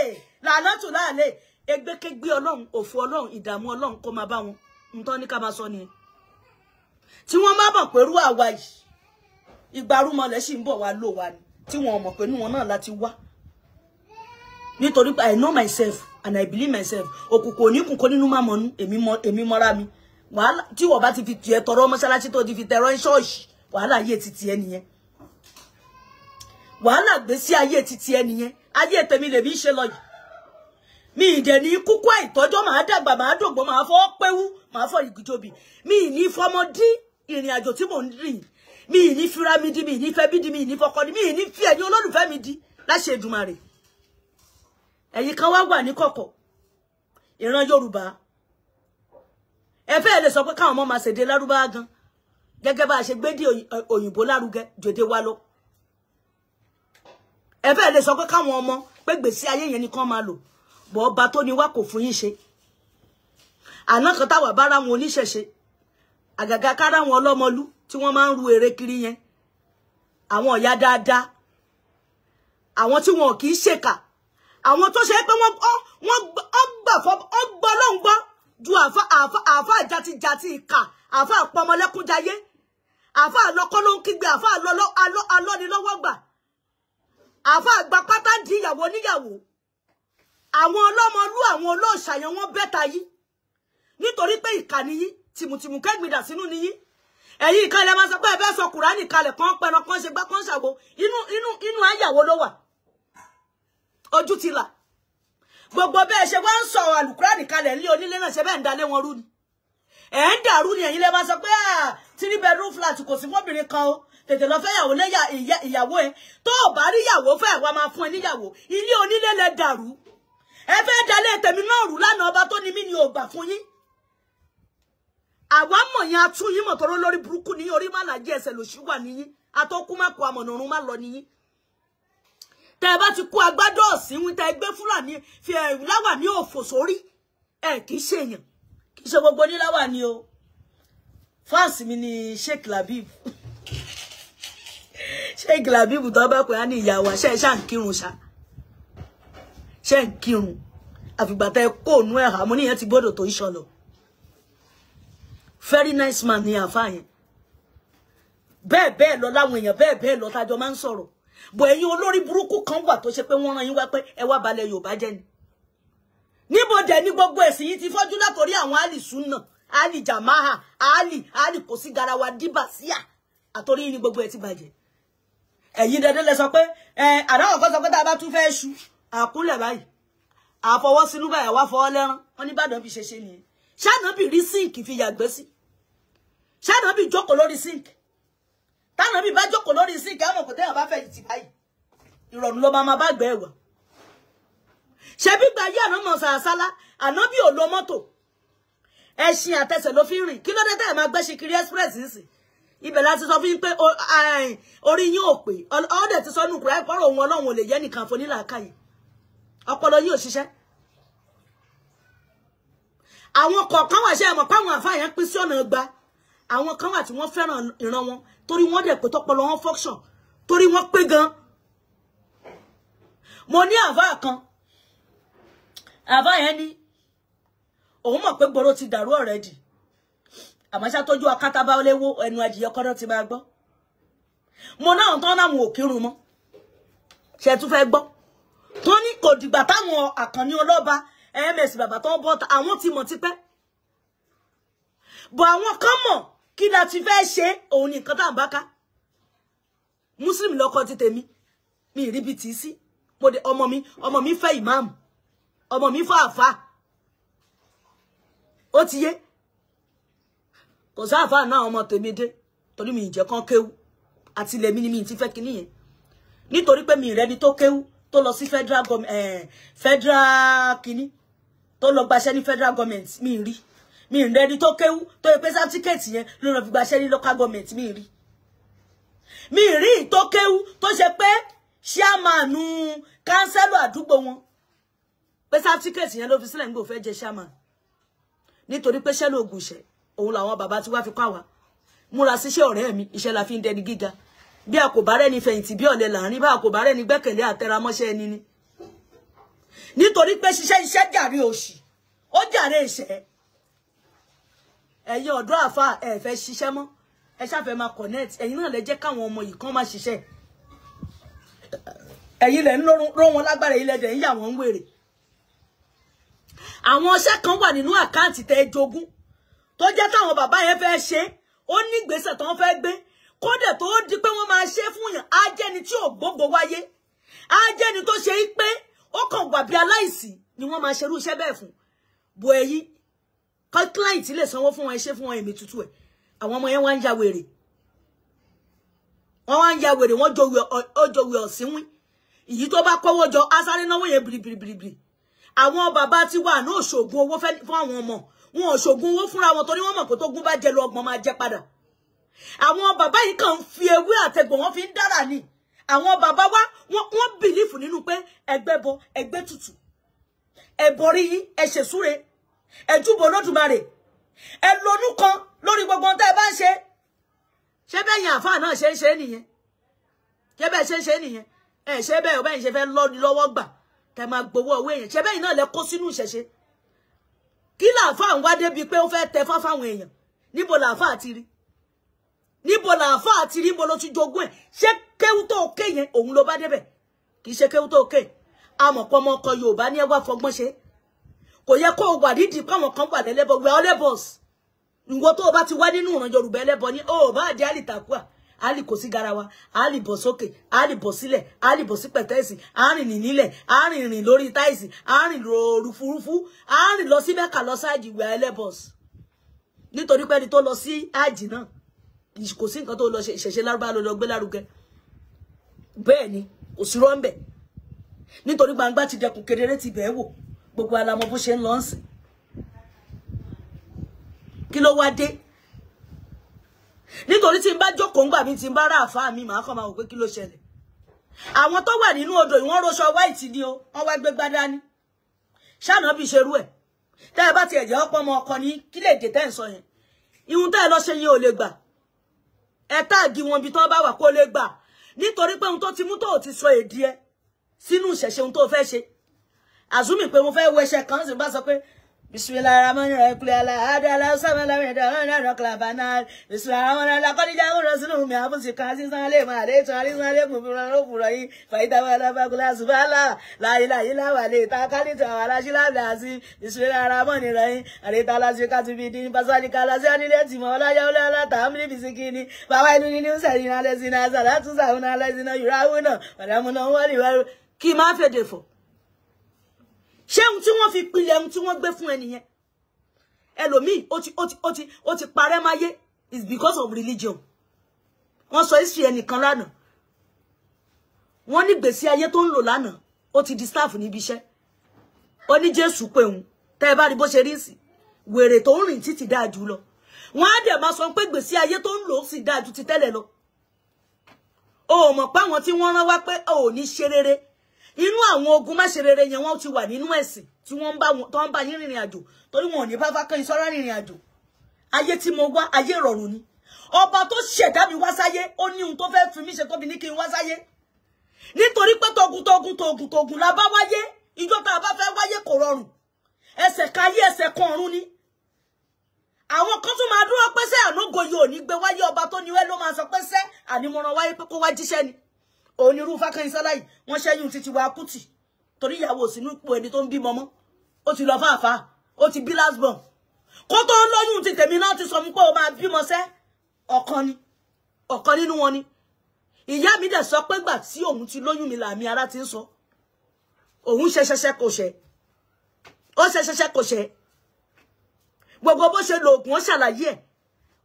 lànà tù láàlè. Ẹgbẹ́kẹ́gbẹ́ Ọlọ́run, òfò Ọlọ́run, ìdààmú Ọlọ́run kó máa bá wọn. Ntọ́ ní ká máa sọ nìyẹn. Tí wọ́n má mọ̀ pẹ̀lú àwa yìí, ìgbárùmọ̀lẹ̀ sì ń bọ̀ wá lò wá ni. Tí wọ́n mọ̀ pé inú wọn náà láti wá. Nítorí pé I know myself and I believe myself. Òkùnkùn oníkùn kó nínú má mọ̀nú, èmi mọ́ra mi. Wàhálà tí wọ́n bá ti fi tiẹ̀ tọrọ mọ́ṣáláṣí tó ti fi tẹ̀rọ ṣọ́ọ̀ṣì, wàhálà ayé ti tiẹ̀ nìyẹn. Wàhálà gbèsè ayé ti tiẹ̀ nìyẹn. Ayé tèmi lèmi ṣe lọ yìí. Mi ìdẹ̀ ní kúkú àìtọ́jọ́, màá dàgbà, màá dògbò, màá fọ́ péwú, màá fọ́ ìgìjọbì. Mi ì ní fọmọdí ìrìn àjò tí mò ń rìn. Mi ì ní fira mi di, mi ì ní fẹ́ bí di, mi ì ní fọkọ di, mi ì ní fi ẹ̀yin olólùfẹ́ mi di láṣẹ Èdùmàrè. Ẹ̀yin kan wá wà ní kọ̀kọ̀. Ìran Yorùbá. Ẹ fẹ́ lè sọ pé káwọn ọmọ máa ṣèdè lárúbáwá gan. Gẹ́gẹ́ bá a ṣe gbé dé òyìnbó lárugẹ jòdè wa lọ. Ẹ fẹ́ lè sọ pé káwọn ọmọ pé gbèsè ayé yẹn ni kán máa lò. Bọ̀ ọba tó ní wá kò fún yín ṣe. Àná kan táwa bá ráwọn oníṣẹ̀ṣe. Àgàgà ká ráwọn ọlọ́mọlú tí wọ́n máa ń ru ère kiri yẹn. Àwọn ọ̀yá dáadáa. Àwọn tí wọn kì í ṣèkà. Àwọn tó ṣe pé wọ́n gbọ́ ló ń gbọ́ ju àfà jatijati ìkà, àfà pọmọlẹ́kúnjayé, àfà lọ́kọ́ ló ń kígbe, àfà alọ́nilọ́wọ́gbà, àfà àgbà pátá di ìyàwó níyàwó. Àwọn ọlọ́mọlú, àwọn olóòṣà yẹn wọ́n bẹ́ta yí. Nítorí pé ìkà nìyí, tìmùtìmù kẹ́gbìdà sínú nìyí. Ẹ̀yin ìkan ilẹ̀ máa sọ pé ẹ fẹ́ sọ Kùránì kalẹ̀ kan pẹran kan ṣe gbá kan ṣàwo. Inú àyàwó ló wà. Ojú ti là. Gbogbo bẹ́ẹ̀ ṣe wá ń sọ àlùkùránì kalẹ̀ ní onílé náà ṣe bẹ́ẹ̀ ń dalé wọn rú ni. Ẹ̀ ń dàrú ni. Ẹ̀yin lè máa sọ pé 3 bedroom flat kò sí fóbìnrin kan o. Tètè lọ fẹ́ yàwó lẹ́yà ìyàwó ẹ. Tó o bá rí ìyàwó fẹ́ wá máa fún ẹ níyàwó. Ilé onílé lẹ dàrú. Ẹ fẹ́ dalé tèmi náà rú lánàá, ọba tó ní mí ni ò gbà fún yín. Àwa mọ̀ yẹn atún yín mọ̀ tọrọ lórí burúkú ní orí má làjẹ́ ẹsẹ̀ lòṣì wà níyín. Atọ́kú má kó amọ̀nà ọ̀run má lọ níyín. Tẹ́ bá ti kó agbádọ́ ọ̀sìnwín, tẹ́ gbé Fúlàní fi láwà ní òfò sórí, ẹ kì í ṣe èèyàn. Kì í ṣe gbogbo oníláwà ni o. Fáǹsì mi ni Sheikh Labib. Sheikh Labib tó bá pè á ní ìyá wa, ṣe ṣá ń kírun ṣá. Ṣe ń kírun. Àfìgbà tẹ́ kó ònú ẹ̀hà mo níyẹn ti gbọ́dọ̀ tó ìṣọlọ. Very nice man ni àfáà yẹn. Bẹ́ẹ̀ bẹ́ẹ̀ lọ láwọn èèyàn, bẹ́ẹ̀ bẹ́ẹ̀ lọ tájọ máa ń sọ̀rọ̀. Bọ̀ ẹ̀yin olórí burúkú kan wà tó ṣe pé wọ́n rán yín wá pé ẹ wá balẹ̀ Yorùbá jẹ́ ni. Níbo dẹ̀ ní gbogbo ẹ̀sìn yìí ti fọ́jú látòrí àwọn Ali Sunna, Ali Jamaha, Ali kò sí garawa díbà síà. Àtòrí yín ni gbogbo ẹ̀ ti bàjẹ́. Ẹ̀yin dẹ̀dẹ̀ lẹ sọ pé àdáwọ̀ kan sọ pé tá a bá tún fẹ́ ṣu àkúnlẹ̀ báyìí. Àfọwọ́ sínú báyìí wá fọwọ́ lẹ́rán. Wọ́n ní Ìbàdàn fi ṣe ṣe nìyẹn. Ṣáànàbì rí síǹkì fi yàgbẹ́ sí. Ṣáànàbì jókòó lórí síǹkì. Tánàbì bá jókòó lórí síǹkì, àmọ̀ kò tẹ́yàn bá fẹ́ yìí ti báyìí. Ìrọ̀rùn ló máa bá gbẹ́ ẹ̀wà. Ṣebí gba ayé àná mọ̀ sàásálá, ànábì ò lo mọ́tò. Ẹṣin àtẹsẹ̀ ló fi ń rìn. Kí ló dé tẹ́ ẹ̀ máa gbẹ́ṣin kiri express nísìn? Ibẹ̀ láti sọ fún yín pé orí yín ò pé. Ọ̀dẹ̀ ti sọ nù kúrẹ́ pọ́rọ̀ òun Ọlọ́run ò lè yẹ nìkan fún nílàákàyè. Ọpọlọ yín ò ṣiṣẹ́. Àwọn kọ̀ọ̀kan wà ṣe mọ̀ pé àwọn àfáà yẹn pín sí ọ̀nà gba. Àwọn kan wà tí wọ́n fẹ́ràn ìran wọn torí wọ́n dẹ̀ pé tọ́pọlọ wọn function, torí wọ́n pé gan. Mo ní àbá kan, àbá yẹn ní òun mọ̀ pé gbòòrò ti dàrú already, àmọ́ ṣá tójú akátá bá léwó ẹnu adìyẹ kọ́dọ̀ ti máa gbọ́. Mo náà tán láwọn ò kírun mọ́, ṣe tún fẹ́ gbọ́ tó ní kò dìgbà táwọn àkànní ọlọ́ba ms bàbá tó ń bọ́ àwọn ti mọ̀ tipẹ́, bọ̀ àwọn kan mọ̀ kí la ti fẹ́ ṣe òun ní nǹkan tá à ń bá ká. Muslim lọ́kọ ti tèmi, mi ì rí bí tì í sí. Mo dé ọmọ mi fẹ́ ìmáàmù, ọmọ mi fẹ́ àfà, ó ti yé. Kò sáàfà náà ọmọ tèmi dé torí mi ìjẹ́ kan kéwú àti ilẹ̀ mi ni mi ti fẹ́ kinní yẹn, nítorí pé mi ìrẹ́ni tó kéwú tó lọ sí federal government, federal kinní tó lọ gbaṣẹ́ ní federal government, mi rí. Mi ìrẹ́ni tó kéwú tó yẹ pé certificate yẹn ló lọ fi gbaṣẹ́ ní local government, mi rí. Mi rí tó kéwú tó ṣe pé chairman kánsẹ́lò àdúgbò wọn pé certificate yẹn ló fi sílẹ̀ nígbò fẹ́ jẹ chairman, nítorí pé ṣẹ́ lóògùn ìṣẹ́ òun làwọn bàbá tí wá fi kọ́ àwa. Múra síṣẹ́ ọ̀rẹ́ mi, iṣẹ́ la fi ń dẹni gíga. Bí a kò bá rẹ́ni fẹ̀yìntì bí ọ̀lẹ láàrin, bá a kò bá rẹ́ni gbẹ́kẹ̀lé àtẹramọ́ṣẹ́ ẹni ni. Nítorí pé ṣiṣẹ́ iṣẹ́ jàre òṣì, ó jàre ìṣẹ́. Ẹ̀yin ọ̀dọ́ àfa ẹ̀ fẹ́ ṣiṣẹ́ mọ́, ẹ ṣàfẹ́ máa connect. Ẹ̀yin náà lẹ jẹ́ káwọn ọmọ yìí kán máa ṣiṣẹ́. Ẹ̀yin lẹ ń ró wọn lágbára, ilẹ̀ dẹ̀ ń yà wọ́n ń wèrè. Àwọn ọṣẹ́ kan wà nínú àkáǹtì tẹ́ jogún tó jẹ́ táwọn bàbá yẹn fẹ́ ṣe, ó ní ìgbésẹ̀ tó ń fẹ́ gbé, kódà tó di pé wọ́n máa ṣe fún yàn, á jẹ́ni tí ò gbogbo wáyé, á jẹ́ni tó ṣe pé ó kàn wà bí aláìsí ni wọ́n máa ṣerú iṣẹ́ bẹ́ẹ̀ fún. Bó ẹ̀yin kọ́ client lè sanwó fún wọn, ẹ ṣe fún wọn èmi tútù ẹ̀. Àwọn ọmọ yẹn wá ń ya wèrè, wọ́n wá ń ya wèrè, wọ́n jòwè ọ̀sìnwín. Ìyí tó bá kọ́wọ́ jọ asáré náwó yẹn bìrìbìrìbìrì. Àwọn bàbá tí wà ní òṣògùn owó fún àwọn ọmọ wọn, òṣògùn owó fúnra wọn torí wọ́n mọ̀ pé tó gún bá jẹ lọ ọgbọ́n máa jẹ padà. Àwọn bàbá yìí kàn ń fi ewé àtẹ̀gbọ̀n wọn fi ń dára ni. Àwọn bàbá wa wọ́n bìlífù nínú pé ẹgbẹ́ bọ ẹgbẹ́ tutù, ẹbọrí yín, ẹ ṣèsúre, ẹ júbọ Olódùmarè, ẹ lonú kan lórí gbogbo ohun tẹ́ ẹ bá ń ṣe. Ṣé bẹ́ẹ̀ yẹn àfáà náà ṣe ń ṣe nìyẹn? Ṣé bẹ́ẹ̀ ṣe ń ṣe nìyẹn? Ẹ ṣe bẹ́ẹ̀ ọbẹ̀ yìí ṣe fẹ́ lọ́ni lọ́wọ́ gbà tẹ́ máa gbowó owó èèyàn. Ṣé bẹ́ẹ̀ náà lẹ kó sínú ìṣẹ̀ṣe? Kí làáfáà ń wá débi pé ó fẹ́ tẹ fá fáwọn èèyàn? Níbo làáfáà ti rí? Níbo làáfáà ti rí? Níbo ló ti jogún ẹ̀? Ṣé kéwú tó ké yẹn òun ló bá débẹ̀? Kì í ṣe kéwú tó ké. Amọ̀pọ̀ ọmọ ọkọ Yorùbá ní ẹ wá fọgbọ́n ṣe. Kò yẹ kó o wà nídìí káwọn kan wà lẹ́lẹ́bọ. We are all ìwọ tó o bá ti wá nínú ìran Yorùbá ẹlẹ́bọ ní o bá dé àlìtàkùà, àlì kò sí garawa, àlì bọ̀ sókè, àlì bọ̀ sílẹ̀, àlì bọ̀ sí pẹ̀tẹ́ẹ̀sì, àrìn rìn nílẹ̀, àrìn rìn lórí táìsì, àrìn lóru furuufú, àrìn lọ sí Mẹ́kà lọ sáàjì. We are ẹlẹ́bọs. Nítorí pé ẹni tó lọ sí àjì náà kò sí nǹkan tó lọ ṣe, ìṣẹ̀ṣe lárúbá ló lọ gbé lárugẹ. Bẹ́ẹ̀ ni kò sí rọ́ńbẹ̀, nítorí gbangba ti dẹkùn kedere ti bẹ́ẹ̀ wò, gbogbo alamọ bó ṣe ń lọ sìn. Kí ló wá dé? Nítorí tí n bá jókòó ńgbà mi, tí n bá rà àfáà mi, màá kàn máa wò pé kí ló ṣẹlẹ̀. Àwọn tó wà nínú odò ìwọ́n roṣọ white ni o, wọ́n wá gbé gbádá ní ṣáànà bí ṣerú ẹ̀. Tẹ́ ẹ bá ti ẹ̀jẹ̀ ọ̀pọ̀ ọmọ ọkọ ní kí lè dé tẹ́ ń sọ yẹn, ihun tẹ́ ẹ lọ ṣe yẹn ò lè gbà. Ẹ táàgì wọn ibi tó bá wà kó lè gbà, nítorí pé ohun tó ti mú tó ti sọ èdè ẹ sínú ìṣẹ̀ṣe ohun tó fẹ́ ṣe. Àzúmì pé mo fẹ́ wẹṣẹ kan sì bá sọ pé Bismillahirrahmanirrahim. Kí má fèdè fọ̀. Ṣé ohun tí wọ́n fi pilẹ̀ ohun tí wọ́n gbé fún ẹnìyẹn? Ẹlòmíì ó ti parẹ́ máyé is because of religion. Wọ́n sọ history ẹnìkan lánàá. Wọ́n ní gbèsè ayé tó ń lò lánàá, ó ti di staff níbi iṣẹ́. Ó ní Jésù pé òun, tẹ́ ẹ bá rí bó ṣe rí sí, wèrè tó ń rìn títì dáa jù lọ. Wọ́n á dẹ̀ máa sọ pé gbèsè ayé tó ń lò sì dáa ju ti tẹ́lẹ̀ lọ. O mọ̀ pé àwọn tí wọ́n rán wá pé o ò ní ṣe rere. Inú àwọn ogun má ṣe rere yẹn wọ́n ti wà nínú ẹ̀sìn tí wọ́n ń bá yín rìnrìn àjò, torí wọn ò ní bá fákàn ìṣọ́ra rìnrìn àjò. Ayé tí mo wá, ayé ìrọ̀rùn ni. Ọba tó ṣẹ̀dá mi wá sáyé, ó ní ohun tó fẹ́ fi mí ṣe tó fi ní kí n wá sáyé. Nítorí pé togun togun togun togun la bá wáyé, ìjọ tá a bá fẹ́ wáyé kò rọrùn. Ẹsẹ̀ kan ayé, ẹsẹ̀ kan ọ̀run ni. Àwọn kan tún máa dúró pé sẹ́ ànógoyè ò ní gbé wáyé, ọba tó ní wẹ́ ló máa sọ pé sẹ́ ànímọ̀ràn wáyé pé kó wá jíṣẹ́ ni. Òun ni irú Fákànyìnsọ́lá yìí, wọ́n ṣẹ́yún títí wa Kútì. Torí ìyàwó sínú ipò ẹni tó ń bímọ mọ́. Ó ti lọ fáfá, ó ti bí last born. Kó tó lóyún ti tèmi náà ti sọ mú pé ó máa bímọ sẹ́. Ọ̀kan ni, ọ̀kan nínú wọn ni. Ìyá mi dẹ̀ sọ pé gbà tí òun ti lóyún mi làmì ara ti ń sọ. Òun ṣe ṣẹṣẹ kò ṣe. Ó ṣe ṣẹṣẹ kò ṣe. Gbogbo bó ṣe lo ògùn ó ṣàlàyé ẹ̀.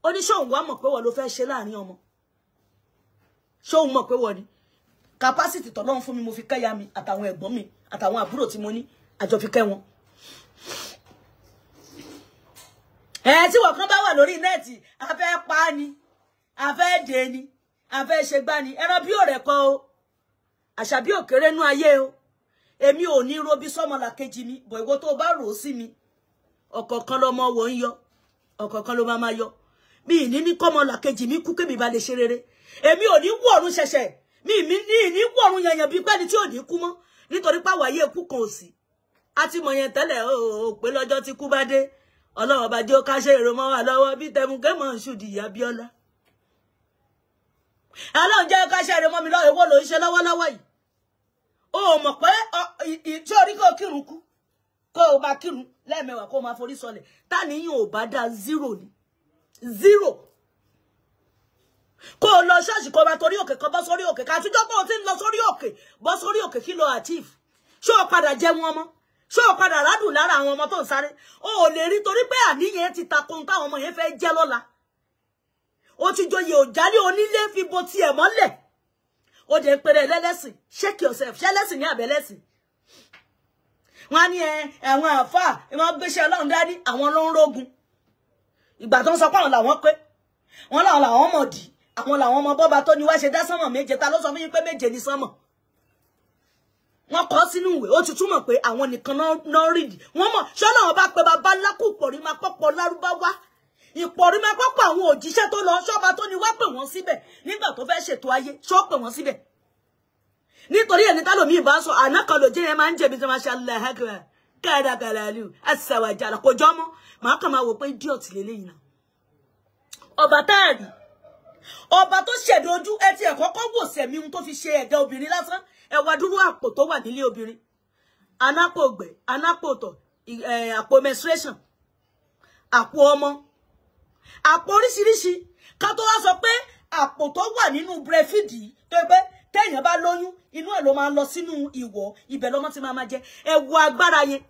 Ó ní ṣóun wá mọ̀ pé wọ́n ló fẹ́ ṣe láàrin ọmọ. Ṣóun mọ̀ pé wọ́n ni. Capacity tọ́lọ́run fún mi mo fi kẹ́yà mi àtàwọn ẹ̀gbọ́n mi àtàwọn àbúrò tí mo ní àjọ fi kẹ́ wọn. Ẹ tí wọ́n kan bá wà lórí nẹ́ẹ̀tì, a fẹ́ pa á ni, a fẹ́ dè ni, a fẹ́ ṣe gbá ni. Ẹran bí ò rẹ̀ kọ́ o, àṣà bí ò kéré nú ayé o. Èmi ò ní robi sọ́mọlàkejì mi, bọ̀ ìwọ tó bá rò ó sí mi, ọ̀kọ̀ọ̀kan lọmọ wò ń yọ, ọ̀kọ̀ọ̀kan ló máa máa yọ. Mi ì ní ní kọ́mọlàkejì mi kú kémi ba lè ṣe rere. Èmi ò ní wọ̀run ṣẹ̀ṣẹ̀, mi ì ní wọ̀run yanyan bí pẹ́ni tí ò ní kú mọ́, nítorí pàwọ̀ ayé ikú kan ò sí. A ti mọ̀ yẹn tẹ́lẹ̀ o, pé lọ́jọ́ tí kú bá dé, Ọlọ́run ọba jẹ́ ó káṣẹ́ èrò mọ́ wa lọ́wọ́ bí tẹmukẹ́ mọ̀ ń ṣùdì ìyá Bíọ́lá. Ọlọ́run jẹ́ káṣẹ́ èrò mọ́ mi lọ́wọ́, èwo ló ń ṣe lọ́wọ́lọ́wọ́ yìí? O mọ̀ pé tí orí kò kírun kú, kó o máa kírun lẹ́ẹ̀mẹ́wàá kó o máa forí sọlẹ̀. Táníyàn ò bá dá zero ni. Zero. Kó o lọ ṣọ́ọ̀ṣì kó o máa torí òkè kan bọ́ sórí òkè. Kàtújọ́ pé o ti ń lọ sórí òkè, bọ́ sórí òkè kí lo achieve? Ṣé o padà jẹ wọn mọ́? Ṣé o padà rádùn lára àwọn ọmọ tó ń sáré? O ò lè rí torí pé àníyàn ti tako ohun táwọn ọmọ yẹn fẹ́ jẹ́ lọ́la. O ti joyè òjálé onílé fi bo tiẹ̀ mọ́lẹ̀. O dẹ̀ ń pèrè lẹ́lẹ́sìn. Shake yourself. Ṣé lẹ́sìn ní àbẹ̀lẹ́sìn? Wọ́n á ní àwọn àáfàá wọ́n gbéṣẹ́ Ọlọ́run dání, àwọn ló ń rógun. Ìgbà tó ń sọ pé àwọn làwọn pé, wọ́n láwọn làwọn mọ̀ dì, àwọn làwọn ọmọ bọ́ba tó ní wá ṣe dá sánmọ̀ méje. Ta ló sọ fún yín pé méje ni sánmọ̀? Wọ́n kọ sínú ìwé, ó ti túmọ̀ pé àwọn nìkan náà rídì. Wọ́n mọ̀ ṣọ́nà wọn bá pe bàbá lákù ìpọ̀rí máa pọ̀pọ̀ lárúbáwá. Ìpọ̀rí máa pọ̀pọ̀ àwọn òjíṣẹ́ tó lọ, ṣọ́ba tó ní wá pè wọ́n síbẹ̀ nígbà tó fẹ́ ṣètò ayé, ṣọ́ pè wọ́n síbẹ̀. Nítorí ẹni tálòmí ìbá sọ, àná kan ló jẹ́ yẹn máa ń jẹ̀bi tí wọ́n ṣe aláhàkìrà kàdàkàlàlù àṣàwàjàlà kò jọ mọ́. Màá kàn máa wò pé idiot lélẹ́yìn náà. Ọba táàrí, ọba tó ṣẹ̀dá ojú, ẹ ti ẹ̀ kọ́kọ́ wò sẹ̀mí ohun tó fi ṣe ẹ̀dá obìnrin lásán. Ẹ wá dúró àpò tó wà nílé obìnrin. Anápò ọgbẹ, anápò ọ̀tọ̀, àpò menstruation, àpò ọmọ, àpò oríṣiríṣi. Ká tó wá sọ pé àpò tó wà nínú brefidi tó pé téèyàn bá lóyún, inú ẹ̀ ló máa lọ sínú ìwọ̀, ibẹ̀ lọ́mọ ti máa máa jẹ. Ẹ wo agbára yẹn.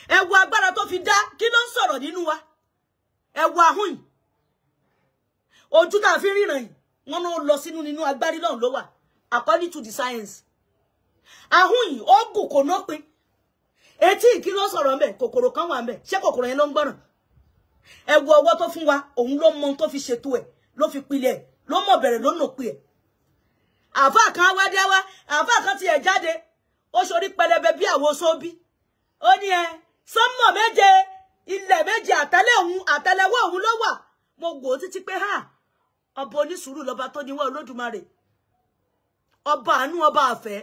Ẹ wo agbára tó fi dá, kí ló ń sọ̀rọ̀ nínú wa? Ẹ wo ahọ́n yìí. Ojú tá a fi ríran yìí, wọ́n ló lọ sínú nínú agbárí lọ́hùn ló wà. According to the science. Ahọ́n yìí, ó gùn kò nópin. Etí kí ló sọ̀rọ̀ ńbẹ̀, kòkòrò kan wà ńbẹ̀. Ṣé kòkòrò yẹn ló ń gbọ́ràn? Ẹ wo ọwọ́ tó fún wa, òun ló mọ ohun tó fi ṣètò ẹ̀, ló fi pilẹ̀ ẹ̀, ló mọ̀ bẹ̀rẹ̀ ló nà pé ẹ̀. Àfáà kan wá dé wá, àfáà kan ti ẹ̀ jáde, ó ṣorí pẹlẹbẹ bí àwo sóbí. Ó ní ẹ, sánmọ̀ méje, ilẹ̀ méje, àtẹ́lẹ̀ òun, àtẹ́lẹwọ́ òun ló wà. Mo wò ó títí pé ha, ọba onísùúrù lọba tó níwá Olódùmarè. Ọba àánú, ọba àfẹ́.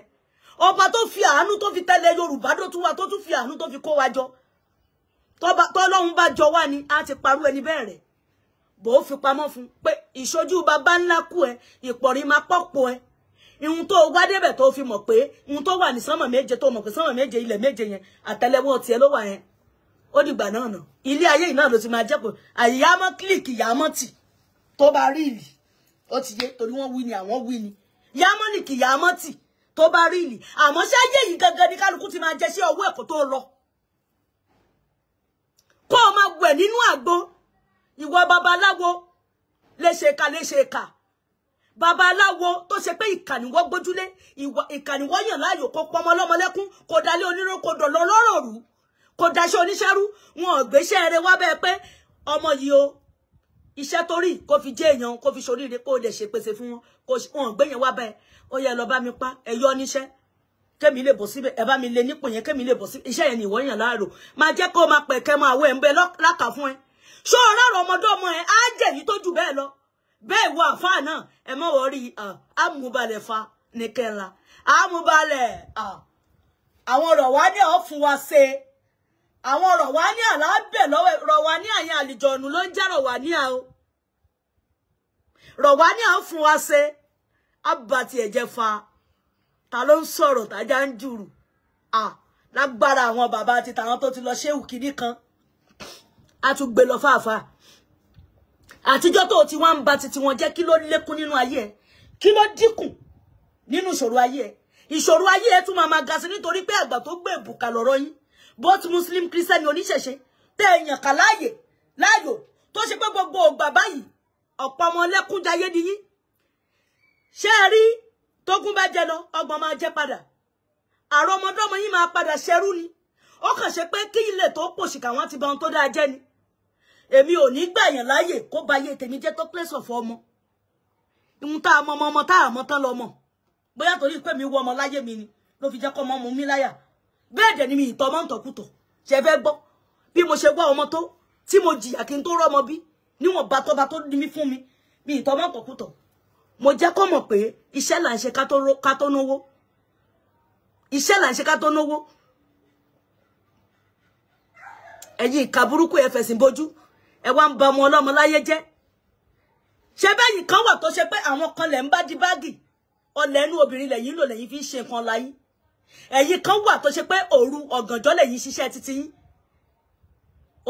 Ọba tó fi àánú tó fi tẹ́lẹ̀ Yorùbá tó tún wá, tó tún fi àánú tó fi kó wa jọ. Tọ́lọ́hun bá jọ wá ni, á ti parú ẹni bẹ́ẹ̀ rẹ̀. Bó fi pamọ́ fún pé ìṣojú baba ńlá kú ẹ, ìpọ̀rí máa pọ̀pọ̀ ẹ. Ihun tó wá débẹ̀ tó fi mọ̀ pé ihun tó wà ní sánmọ̀ méje tó mọ̀ pé sánmọ̀ méje ilẹ̀ méje yẹn àtẹ́lẹwọ́ tiẹ̀ ló wà yẹn. Ó dìgbà náà nà. Ilé ayé yìí náà ló ti máa jẹ́ pé àyàmọ́ kílìkì yàmọ́ tì tó bá rí ìlì. Ó ti yé torí wọ́n wí ni àwọn wí ni. Yàmọ́ ní kì yàmọ́ tì tó bá rí ìlì. Àmọ́ ṣé ayé yìí gangan ni kálukú ti máa jẹ sí ọwọ́ ẹ̀kọ́ tó lọ. Kó o máa wẹ̀ nínú àgbo. Ìwọ babaláwo léṣe ka léṣe ka. Babaláwo tó ṣe pé ìkà ni wọ́n gbójúlé, ìkà ni wọ́n yàn láàyò, kó pọmọ lọ́mọ lẹ́kún, kó dalé onírò, kó dọ̀lọ́ lọ́rọ̀ rú, kó daṣẹ́ oníṣẹ́rú. Wọn ò gbéṣẹ́ rẹ wá bẹ́ẹ̀ pé ọmọ yìí o, iṣẹ́ tó rí kó fi jẹ́ èèyàn, kó fi ṣoríire, kó lè ṣe pèsè fún wọn, wọn ò gbé yẹn wá bẹ́ẹ̀. Ó yẹ lọ bá mi pa, ẹ yọ níṣẹ́, kémi lè bọ̀ síbẹ̀, ẹ bá mi lé nípò yẹn, kémi lè bọ̀ síbẹ̀. Iṣẹ́ yẹn ni ìwọ yàn láàrò. Máa jẹ́ kó máa pẹ̀kẹ́ máa wẹ̀ ń bẹ lákà fún ẹ. Ṣó ọ̀rọ̀ ọmọdé ọmọ ẹ á jẹ́ èyí tó jù bẹ́ẹ̀ lọ. Bẹ́ẹ̀ wo àfáà náà ẹ mọ̀ wọ́n rí àmúbalẹ̀ fa ní kẹ́ńlá àmúbalẹ̀ àwọn ọ̀rọ̀ wa ní ọ̀ fún wa ṣe. Àwọn ọ̀rọ̀ wa ní àlábẹ̀ lọ́wọ́ rọ̀ wá ní àyàn àlìjọ̀nù ló ń jẹ́ rọ̀ wá ní àó. Rọ̀ wá ní à ń fún wa ṣe. Àbàtì ẹ̀jẹ̀ fa. Ta ló ń sọ̀rọ̀ tájá ń jùrù? Lágbára àwọn bàbá àti tàwọn tó ti lọ ṣéwù kìíní kan. A tún gbé lọ fáfáà. Àtijọ́ tó ti wá ń ba titi wọn jẹ́, kí ló lékún nínú ayé ẹ? Kí ló dínkù nínú ìṣòro ayé ẹ? Ìṣòro ayé ẹ tún máa ma ga sí nítorí pé àgbà tó gbé ìbùkà lọ́rọ̀ yín. Both Muslim, Christian, oníṣẹ̀ṣe tẹ́ èèyàn kà láàyè láàyò tó ṣe pé gbogbo ògbà báyìí ọ̀pọ̀ ọmọ lẹ́kúnjayé ni yín. Ṣé ẹ rí tógún bá jẹ lọ, ọgbọ̀n máa jẹ padà. Àrùn ọmọdọ́mọ yín máa padà ṣẹrú ni. Ó kàn ṣe pé kí ilé tó pòṣìkà wọn ti ba ohun tó dáa jẹ́ ni. Èmi ò ní gbà yàn láàyè kó ba ayé tèmi jẹ́ tó place of ọmọ. Ihun tá a mọ ọmọ ọmọ tá a mọ tán lọmọ. Bóyá torí pé mi wọ ọmọ láyé mi ni ló fi jẹ́ kó ọmọ mú mi láyà. Bẹ́ẹ̀ dẹ̀ ni mi ìtọ́ ọmọ ń tọ̀kùtọ̀. Ṣé fẹ́ gbọ́? Bí mo ṣe wá ọmọ tó tí mo jìyà kí n tó rọ́mọ bí níwọ̀n bá tọ́ba tó ní mi fún mi, mi ìtọ́ ọmọ ń tọ̀kùtọ̀. Mo jẹ́ kó mọ̀ pé iṣẹ́ là ń ṣe ká tó náwó. Iṣẹ́ là ń ṣe ká tó náwó. Ẹ̀yin ìka burúkú ẹ fẹ̀sìn bojú. Ẹ wá ń ba ọmọ ọlọ́mọ láyé jẹ́. Ṣé bẹ́yìn kan wà tó ṣe pé àwọn kan lẹ̀ ń bá di báàgì. Ọlẹ̀ ẹnu obìnrin lẹ̀yìn lò lẹ́yìn fi ń ṣe nǹkan láyé. Ẹ̀yin kan wà tó ṣe pé òru ọ̀gànjọ́ lẹ̀yìn ṣiṣẹ́ títí yín.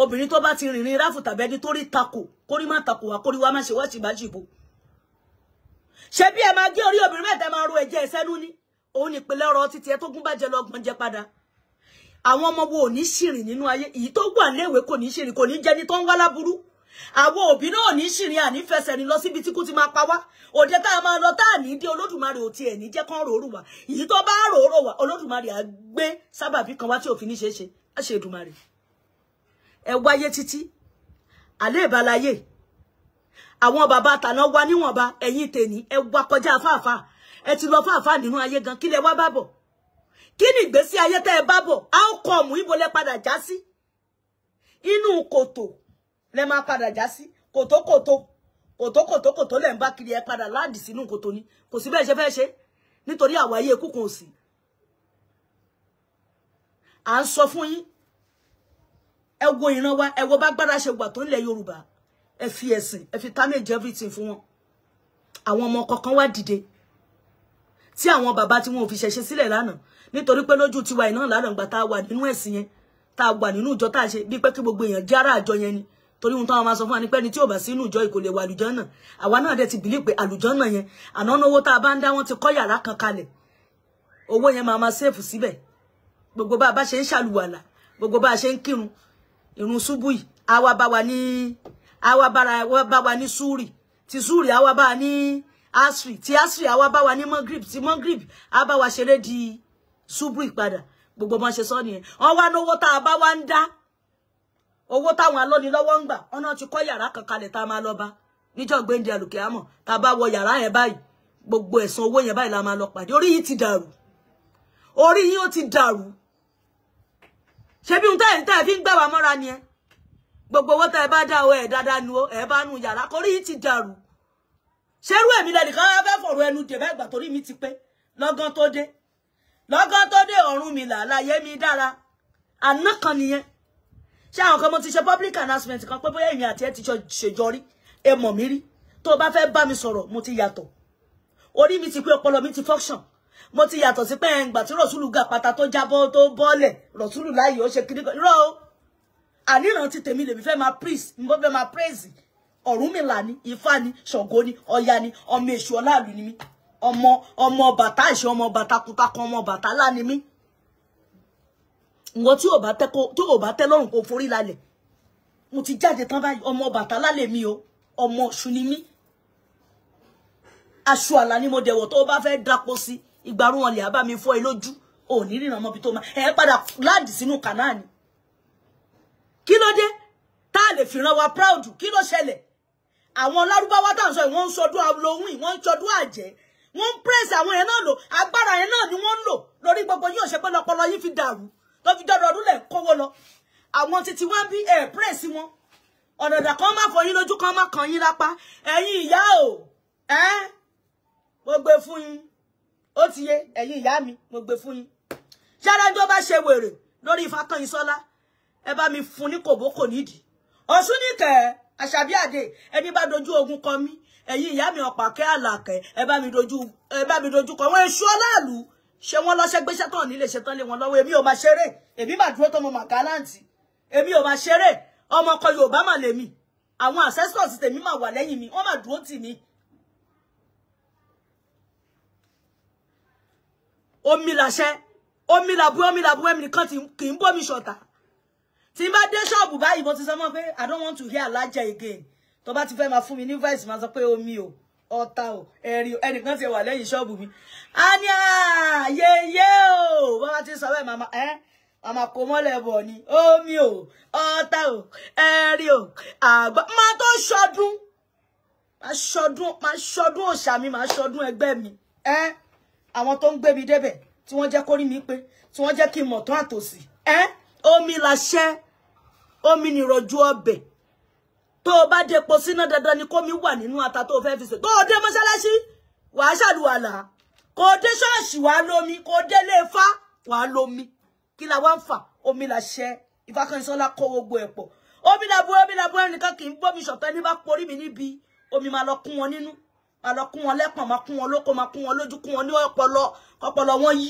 Obìnrin tó bá ti rìnrìn ráfù tàbí ẹni tó rí takò, kórí má takò wá, kórí wá má ṣe wá ṣìbáṣìbò. Ṣé bí ẹ máa gé orí obìnrin mẹ́ta máa ro ẹ̀jẹ̀ ẹ̀sẹ́nu ni? Òun nípìnlẹ̀ ọ̀rọ̀ títí ẹ tó gún bàjẹ́ lọ́gbọ̀n jẹ padà. Àwọn ọmọ wo ò ní ṣìrìn nínú ayé, èyí tó wà léèwé kò ní ṣìrìn, kò ní jẹni tó ń wá láburú. Àwọn òbí náà ò ní ṣìrìn, àní fẹsẹ̀ ní lọ síbi tí kú ti máa pa wá. Òde tá a máa lọ tá a ní dé, Olódùmarè ò tiẹ̀ ní jẹ́ kán ròórù wá. Èyí tó bá ròórò wá, Olódùmarè á gbé sábàbí kan wá tí òfin ní ṣeé ṣe. Á ṣe Èdùmàrè. Ẹ wáyé títí àlẹ́ ìbálayé. Àwọn bàbá tàná wá níwọ̀nba, ẹ̀yin tèní ẹ wá kọjá fáfáà. Ẹ ti lọ fáfáà nínú ayé gan, kí lẹ wá bá bọ̀? Kí ni ìgbésí ayé tẹ́ ẹ bá bọ̀? A ó kọ ọ̀mù ibo lẹ padà já sí. Inú kòtò lẹ máa padà já sí. Kòtò kòtò kòtò kòtò kòtò lẹ ń bá kiri, ẹ padà láǹdì sínú kòtò ni. Kò sí bẹ́ẹ̀ ṣe fẹ́ ṣe nítorí àwa ayé ikú kan ò sí. À ń sọ fún yín. Ẹ wo ìran wa, ẹ wo bá gbára ṣe wà tó nílẹ̀ Yorùbá. Ẹ fi ẹ̀sìn, ẹ fi damage everything fún wọn. Àwọn ọmọ kọ̀ọ̀kan wá dìde. Tí àwọn bàbá tí wọn ò fi ṣẹ̀ṣẹ̀ sílẹ̀ lánàá. Nítorí pé lójú tiwa iná lánàá gbà tá a wà nínú ẹ̀sìn yẹn, tá a wà nínú ìjọ tá a ṣe bí pé kí gbogbo èèyàn jẹ́ ará àjọ yẹn ni. Torí ohun táwọn máa sọ fún wa ni pé ẹni tí ò bá sí inú ìjọ yìí kò lè wà àlùjànnà. Àwa náà dẹ̀ ti believe pé àlùjànnà yẹn, àná owó tá a bá ń dá wọn ti kọ́ yàrá kan kalẹ̀. Owó yẹn máa máa sèfù síbẹ̀. Gbogbo bá a bá ṣe ń ṣàlùwàlà, gbogbo bá a ṣe ń kírun, ìrun ṣubú yìí, àwa bá wa ní, àwa bá wa ní súrì, ti súrì àwa bá ní asri, ti asri àwa bá wa ní mọ́gírìbì, ti mọ́gírìbì á bá wa ṣeré di ṣubú ìpadà. Gbogbo bọ́n ṣe sọ nìyẹn. Wọ́n wá lówó tá a bá wá ń dá, owó táwọn alọ́nilọ́wọ́ ń gbà, ọ̀nà ti kọ́ yàrá kan kalẹ̀ tá a máa lọ bá níjọ́ gbéǹde àlùkìyámọ̀. Tá a bá wọ yàrá yẹn báyìí, gbogbo ẹ̀san owó yẹn báyìí la máa lọ pàdé. Orí yìí ti dàrú, orí yìí ó ti dàrú. Ṣé bí ohun tá ẹ̀ fi ń gbà wá mọ́ra ni ẹ? Gbogbo owó tá ẹ bá dá o, ẹ̀ dáadáa nu o, ẹ̀ bá nu yàrá, orí yìí ti dàrú. Ṣerú èmi lẹ́nìkan á fẹ́ fọ̀rọ̀ ẹnu dè bẹ́ẹ̀ gbà torí mi ti pé lọ́gán tó dé. Lọ́gán tó dé ọ̀run mi là láyé mi dára. Àná kan nìyẹn. Ṣé àwọn kan mo ti ṣe public announcement kan pé bóyá èmi àti ẹ ti ṣèjọ rí, ẹ mọ̀ mí rí. Tó o bá fẹ́ bá mi sọ̀rọ̀, mo ti yàtọ̀. Orí mi ti pé, ọpọlọ mi ti function. Mo ti yàtọ̀ sí pé ẹ̀ ń gbà tí Rọ̀súlù ga pata tó jábọ́ tó bọ́ọ̀lẹ̀, Rọ̀súlù láàyè ó ṣe kiri kan. Irọ́ o. Àníran ti tèmi lèmi fẹ́ máa praise, mo fẹ́ máa praise. Ọ̀rúnmìlà ni, Ifá ni, Ṣàngó ni, Ọya ni, ọmọ èṣù ọláàlú ni mí. Ọmọ ọmọ bàtà ìṣe, ọmọ bàtà kútakọ, ọmọ bàtà lá ni mí. Nǹkan tí ò bá tẹ́ kó, tí ò bá tẹ́ lọ́rùn kó forí lálẹ̀. Mo ti jáde tán báyìí, ọmọ bàtà lálẹ́ mi o, ọmọ Ọ̀ṣun ni mí. Aṣọ àlà ni mo dẹ̀wọ̀ tó bá fẹ́ dapò sí, ìgbàrún wọn lè bá mi fọ́ ẹ lójú, ò ní ríran mọ́bi tó máa. Ẹ padà láǹdì sínú kànáà ni. Kí ló dé? Tá a lè fi ran wa proud, kí ló ṣẹlẹ̀? Àwọn Lárúbáwá tá à ń sọ yìí, wọ́n ń sọdún Halloween, wọ́n ń sọdún àjẹ́, wọ́n ń praise àwọn yẹn náà lò, agbára yẹn náà ni wọ́n ń lò lórí gbogbo yóò ṣe pé lọ́pọlọ yín fi dàrú, tó fi dọ́dọ̀ ọdún lẹ̀ ń kówó lọ. Àwọn títí wá ń bí ẹ̀ praise wọn. Ọ̀nàdà kan má fọ yín lójú, kan má kan yín lápá. Ẹ̀yin ìyá o, ẹ́ mo gbé fún yín. Ó ti yé ẹ̀yin ìyá mi, mo gbé fún yín. Ṣáláńjọ́ bá ṣe wèrè lórí Ifákànyìnsọ́lá, ẹ bá mi fún ní kòbókò nídìí. Ọ̀ṣúnìkẹ́ Àṣàbí Àdè, ẹni bá dojú ogun kọ mí, ẹ̀yin ìyá mi Ọ̀pàkẹ́ Àlàkẹ́, ẹ bá mi dojú kọ wọn. Èṣù ọláàlú ṣe wọn lọ́ṣẹ́ gbéṣẹ́ tán nílé ṣe tán lé wọn lọ́wọ́. Èmi ò máa ṣeré, èmi máa dúró tó mo mà gáláǹtì, èmi ò máa ṣeré. Ọmọ ọkọ Yorùbá mà lèmi, àwọn ancestors tèmi mà wà lẹ́yìn mi, wọ́n mà dúró tì mí. Omi làṣẹ, omi làbú, omi làbú, ẹ̀mí nìkan kì í bómi ṣọ̀tá. Tí n bá dé ṣọ́ọ̀bù báyìí, mo ti sọ mọ́ pé I don't want to hear alájà again. Tó bá ti fẹ́ máa fún mi ní voice, máa sọ pé omi o, ọ̀tá o, ẹ̀rí o. Ẹnìkan ti wà lẹ́yìn ṣọ́ọ̀bù mi, a ní àyèyé o. Bá bá ti sọ bẹ́ẹ̀, màmá ẹ́ màmá kò mọ́lẹ̀ bọ̀ ni. Omi o, ọ̀tá o, ẹ̀rí o, àgbà. Máa tó ṣọdún, máa ṣọdún, máa ṣọdún òòṣà mi, máa ṣọdún ẹgbẹ́ mi. Ẹ́ àwọn tó ń gbé mi débẹ̀, tí wọ́n jẹ́ kórí mi pé, tí wọ́n jẹ́ kí n mọ̀ tán àtòsí. Ẹ́ omi làṣẹ, omi nìrọ̀jú ọbẹ̀. Tó o bá depo síná, dandan ni kómi wà nínú ata tó o fẹ́ fi sè. Tó o dé mọ́ṣáláṣí, wàá ṣàlùwàlà. Kó o dé ṣọ́ọ̀ṣì, wàá lómi. Kó o délé Ifá, wàá lómi. Kí la wá ń fà? Omi làṣẹ. Ifákànyìnsọ́lá kó gbogbo ẹ̀ pọ̀. Omi làbú, omi làbú, ẹnìkan kì í bómi ṣọ̀tá. Ẹni bá porí mi níbi omi, máa lọ kún wọn nínú, máa lọ kún wọn lẹ́pọ̀n, máa kún wọn lóko, máa kún wọn lójú, kún wọn ní ọpọlọ, ọpọlọ wọn yí.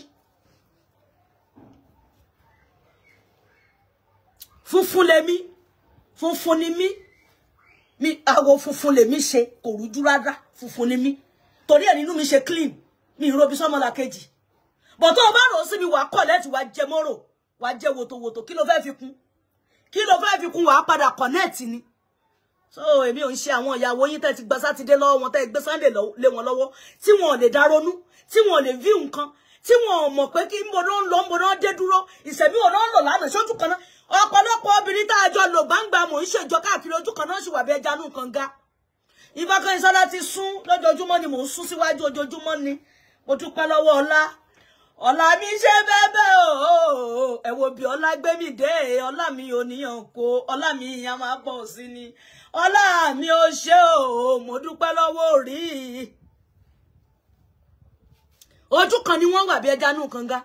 Funfun lèmi, funfun ni mí, mi àwọ̀ funfun lèmi ṣe, kò rújú rárá. Funfun ni mí, torí ẹ̀ nínú mi ṣe clean, mi ì robi sọ́mọlà kejì. Bọ̀ tó o bá rò ó sí mi, wàá connect, wàá jẹ mọ́rò, wàá jẹ wòtòwòtò. Kí ló fẹ́ fi kún? Kí ló fẹ́ fi kún? Wàá padà connect ni. So èmi ò ń ṣe àwọn ìyàwó yín tẹ́ ti gba Sátidé lọ́wọ́ wọn, tẹ́ gbé Sunday lé wọn lọ́wọ́, tí wọn ò lè dá ronú, tí wọn ò lè view nǹkan, tí wọn ò mọ̀ pé kí ń bo ló ń lọ, ń bo náà dé dúró, ìṣẹ̀mí ò náà ń lò lánàá sójú kan náà. Ọ̀pọ̀lọpọ̀ obìnrin tá a jọ lò gbangba mò ń ṣèjọ káàkiri, ojú kan náà sì wà bí ẹja nù kànga. Ifákànyìnsọ́lá ti sún lójoojúmọ́ ni mò ń sún síwájú, ojoojúmọ́ ni mo dúpẹ́ lọ́wọ́ ọlá. Ọlá mi ṣe bẹ́ẹ̀bẹ́ o, ẹ wo bí ọlá gbé mi dé. Ọlá mi ò níyàn kó, ọlá mi ìyá máa pọ̀ sí ni. Ọlá mi ò ṣe o, mo dúpẹ́ lọ́wọ́ orí. Ojú kan ni wọ́n wà bí ẹja nù kànga,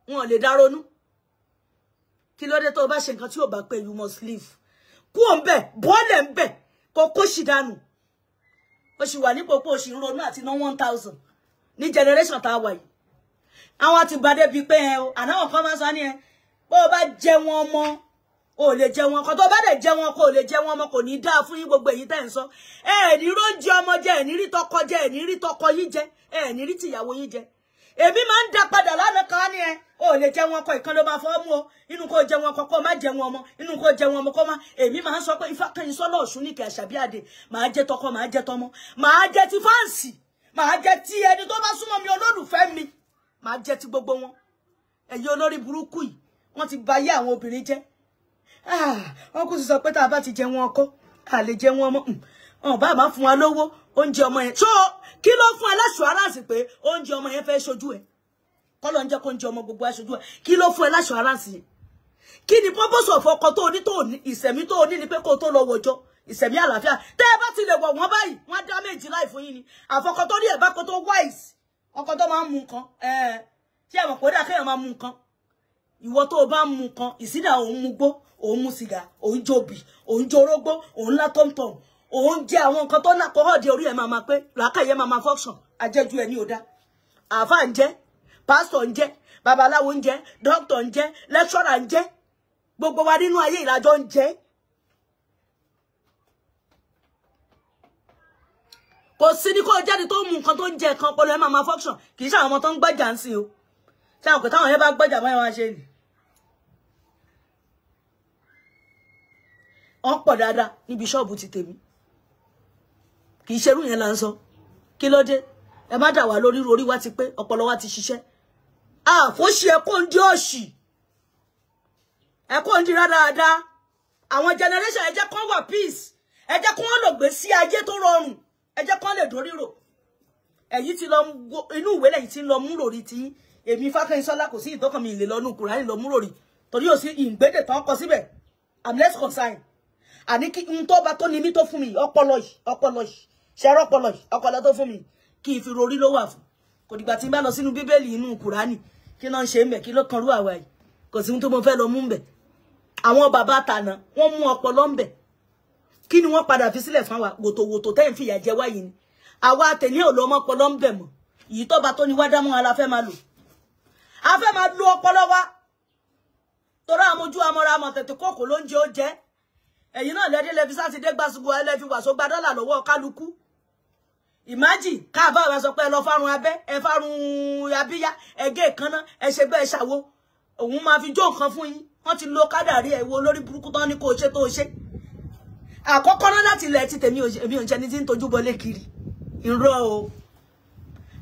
wọn ò lè dá ronú. Kí ló dé? Tó o bá ṣe nǹkan tí ò bá pé, you must leave. Kú ò ń bẹ̀, bọ́ọ̀lẹ̀ ń bẹ̀, kó kó sì dànù. O sì wà nípò pé o sì ń ronú àti ná 1000 ní generation tá a wà yìí. Àwọn ti bá débi pé ẹ o, ànáwọn kan máa ń sọ ní ẹ, bó o bá jẹ wọn ọmọ, o lè jẹ wọn ọkọ. Tó o bá dẹ̀ jẹ wọn ọkọ, o lè jẹ wọn ọmọ. Kò ní dáa fún yín gbogbo èyí tẹ́ ń sọ. Ẹ ní róúnjẹ ọmọ jẹ, ẹ ní rí tọkọ jẹ, ẹ ní rí tọkọ yín jẹ, ẹ ní rí tìyàwó yín jẹ. Èmi máa ń dá padà lánàá kan ní ẹ, o lè jẹ wọn ọkọ, ìkan ló máa fọwọ́ mú o. Inú kó jẹ wọn ọkọ, kó má jẹ wọn ọmọ. Inú kó jẹ wọn ọmọ, kó má. Èmi máa ń sọ pé Ifákànyìnsọ́lá Ọ̀ṣúnìkẹ́ Àṣàbí Àdè, máa jẹ tọkọ, máa jẹ tọmọ, máa jẹ ti fáǹsì, máa jẹ ti ẹni tó bá súnmọ́ mi, olólùfẹ́ mi, máa jẹ ti gbogbo wọn. Ẹ̀yin olórí burúkú yìí, wọ́n ti bà ayé àwọn obìnrin jẹ́. Wọ́n kò sì sọ pé tá a bá ti jẹ wọn ọkọ, a lè jẹ wọn ọmọ. Wọn bá máa fún wa lówó oúnjẹ ọmọ yẹn. So kí ló fún aláṣọ pé oúnjẹ ọmọ yẹn fẹ́ ṣojú ẹ? Kọ́lọ̀ ń jẹ́ kó ń jẹ ọmọ gbogbo aṣojú ẹ. Kí ló fún ẹ láṣọ aráàsì yẹn? Kí ni purpose of ọkọ tó ní, tó ní ìsẹ̀mí tó ní ni pé kó tó lọ wọjọ́ ìsẹ̀mí àlàáfíà. Tẹ́ ẹ bá ti lè wọ̀ wọ́n báyìí, wọ́n á dá méjì láì fún yín ni. Àfọkọ tó ní ẹ̀ bá kó tó wise, ọkọ tó máa ń mu nǹkan, ṣé ẹ mọ̀ pé ó dà kéèyàn máa mu nǹkan? Ìwọ tó o bá ń mu nǹkan, ìsídà òun mu gbó, òun mu sìgá, òun jòbì, òun jorógbó, òun lá tọ́mtọ́m, òun jẹ àwọn nǹkan tó náà kọ́họ́ di orí ẹ̀ máa máa pé làákàyè máa máa function. Àjẹjù ẹ̀ ní ò dá. Àáfàá ń jẹ, pásítọ̀ ń jẹ, babaláwo ń jẹ, dókítà ń jẹ, lẹ́kṣọ́rà ń jẹ, gbogbo wa nínú ayé ìlàjọ ń jẹ. Kò sí ní kó jáde tó mú nǹkan tó ń jẹ kan, ọpọlọ ẹ máa máa function. Kì í ṣe àwọn ọmọ tó ń gbọ́jà ń sìn o. Ṣé àwọn kò táwọn yẹn bá gbọ́jà báyìí wọ́n á ṣe nì. Wọ́n pọ̀ dáadáa níbi ṣọ́ọ̀bù ti tèmi. Kì í ṣerú yẹn là ń sọ. Kí ló dé? Ẹ má dà wá lórí, orí wa ti pé, ọpọlọ wa ti ṣiṣẹ́. Àfóṣì ẹ kó ń di òṣì. Ẹ kó ń di rádáadáa. Àwọn generation ẹ jẹ́ kán wà peace. Ẹ jẹ́ kán lò gbé sí ayé tó rọrùn. Ẹ jẹ́ kán lè dórírò. Ẹ̀yin ti lọ inú ìwé lẹ́yìn tí ń lọ mú ròrí tí èmi Fákànyìnsọ́lá kò sí ìtọ́kàn mi ìlè lọ́nù Kùránì lọ mú ròrí. Torí ò sí ìgbédè tán kọ síbẹ̀. I'm less concerned. Àní kí n tó bá tó ní mí tó fún mi, ọpọlọ yìí, ọpọlọ yìí, ṣẹrọ ọpọlọ yìí, ọpọlọ tó fún mi, kí n fi rorí ló wà fún. Kò dìgbà tí n bá lọ sínú Bíbélì, inú Kùránì, kí náà ń ṣe ń bẹ̀, kí ló kan rú àwa yìí? Kò sí ohun tó mo fẹ́ lọ mú ń bẹ̀. Àwọn bàbá tànà, wọ́n mú ọpọlọ ń bẹ̀. Kí ni wọ́n padà fi sílẹ̀ fún wa? Wòtòwòtò tẹ́ ń fìyà jẹ wá yìí ni. Àwa tẹ̀lé ò lọ mọ́ ọpọlọ ń bẹ̀ mọ́. Èyí tó bá tó ní wá dámọ́ wa la fẹ́ máa lò. A fẹ́ máa lo ọpọlọ wa. Torí àmojú amọ́ra àmọ̀ tètè kókò ló ń jẹ ó jẹ́. Ẹ̀yin náà lẹ́dí lẹ́fi sátidé gbàsùgbò ẹ lẹ́fi wàsó gba dọ́là lọ́wọ́ kálukú. Imagine káàbá wa sọ pé ẹ lọ fárun abẹ́, ẹ fárun abíyá, ẹ gé èékánná, ẹ ṣe gbẹ́ ẹ ṣàwo. Òun máa fi jó nǹkan fún yín. Wọ́n ti lo kádàrí ẹ̀ wo lórí burúkú tán ní kó ṣe tó ṣe. Àkọ́kọ́ náà láti ilẹ̀ ti tèmi, èmi ò ń ṣe ẹni tí ń tojú bọlé kiri. Irọ́ o.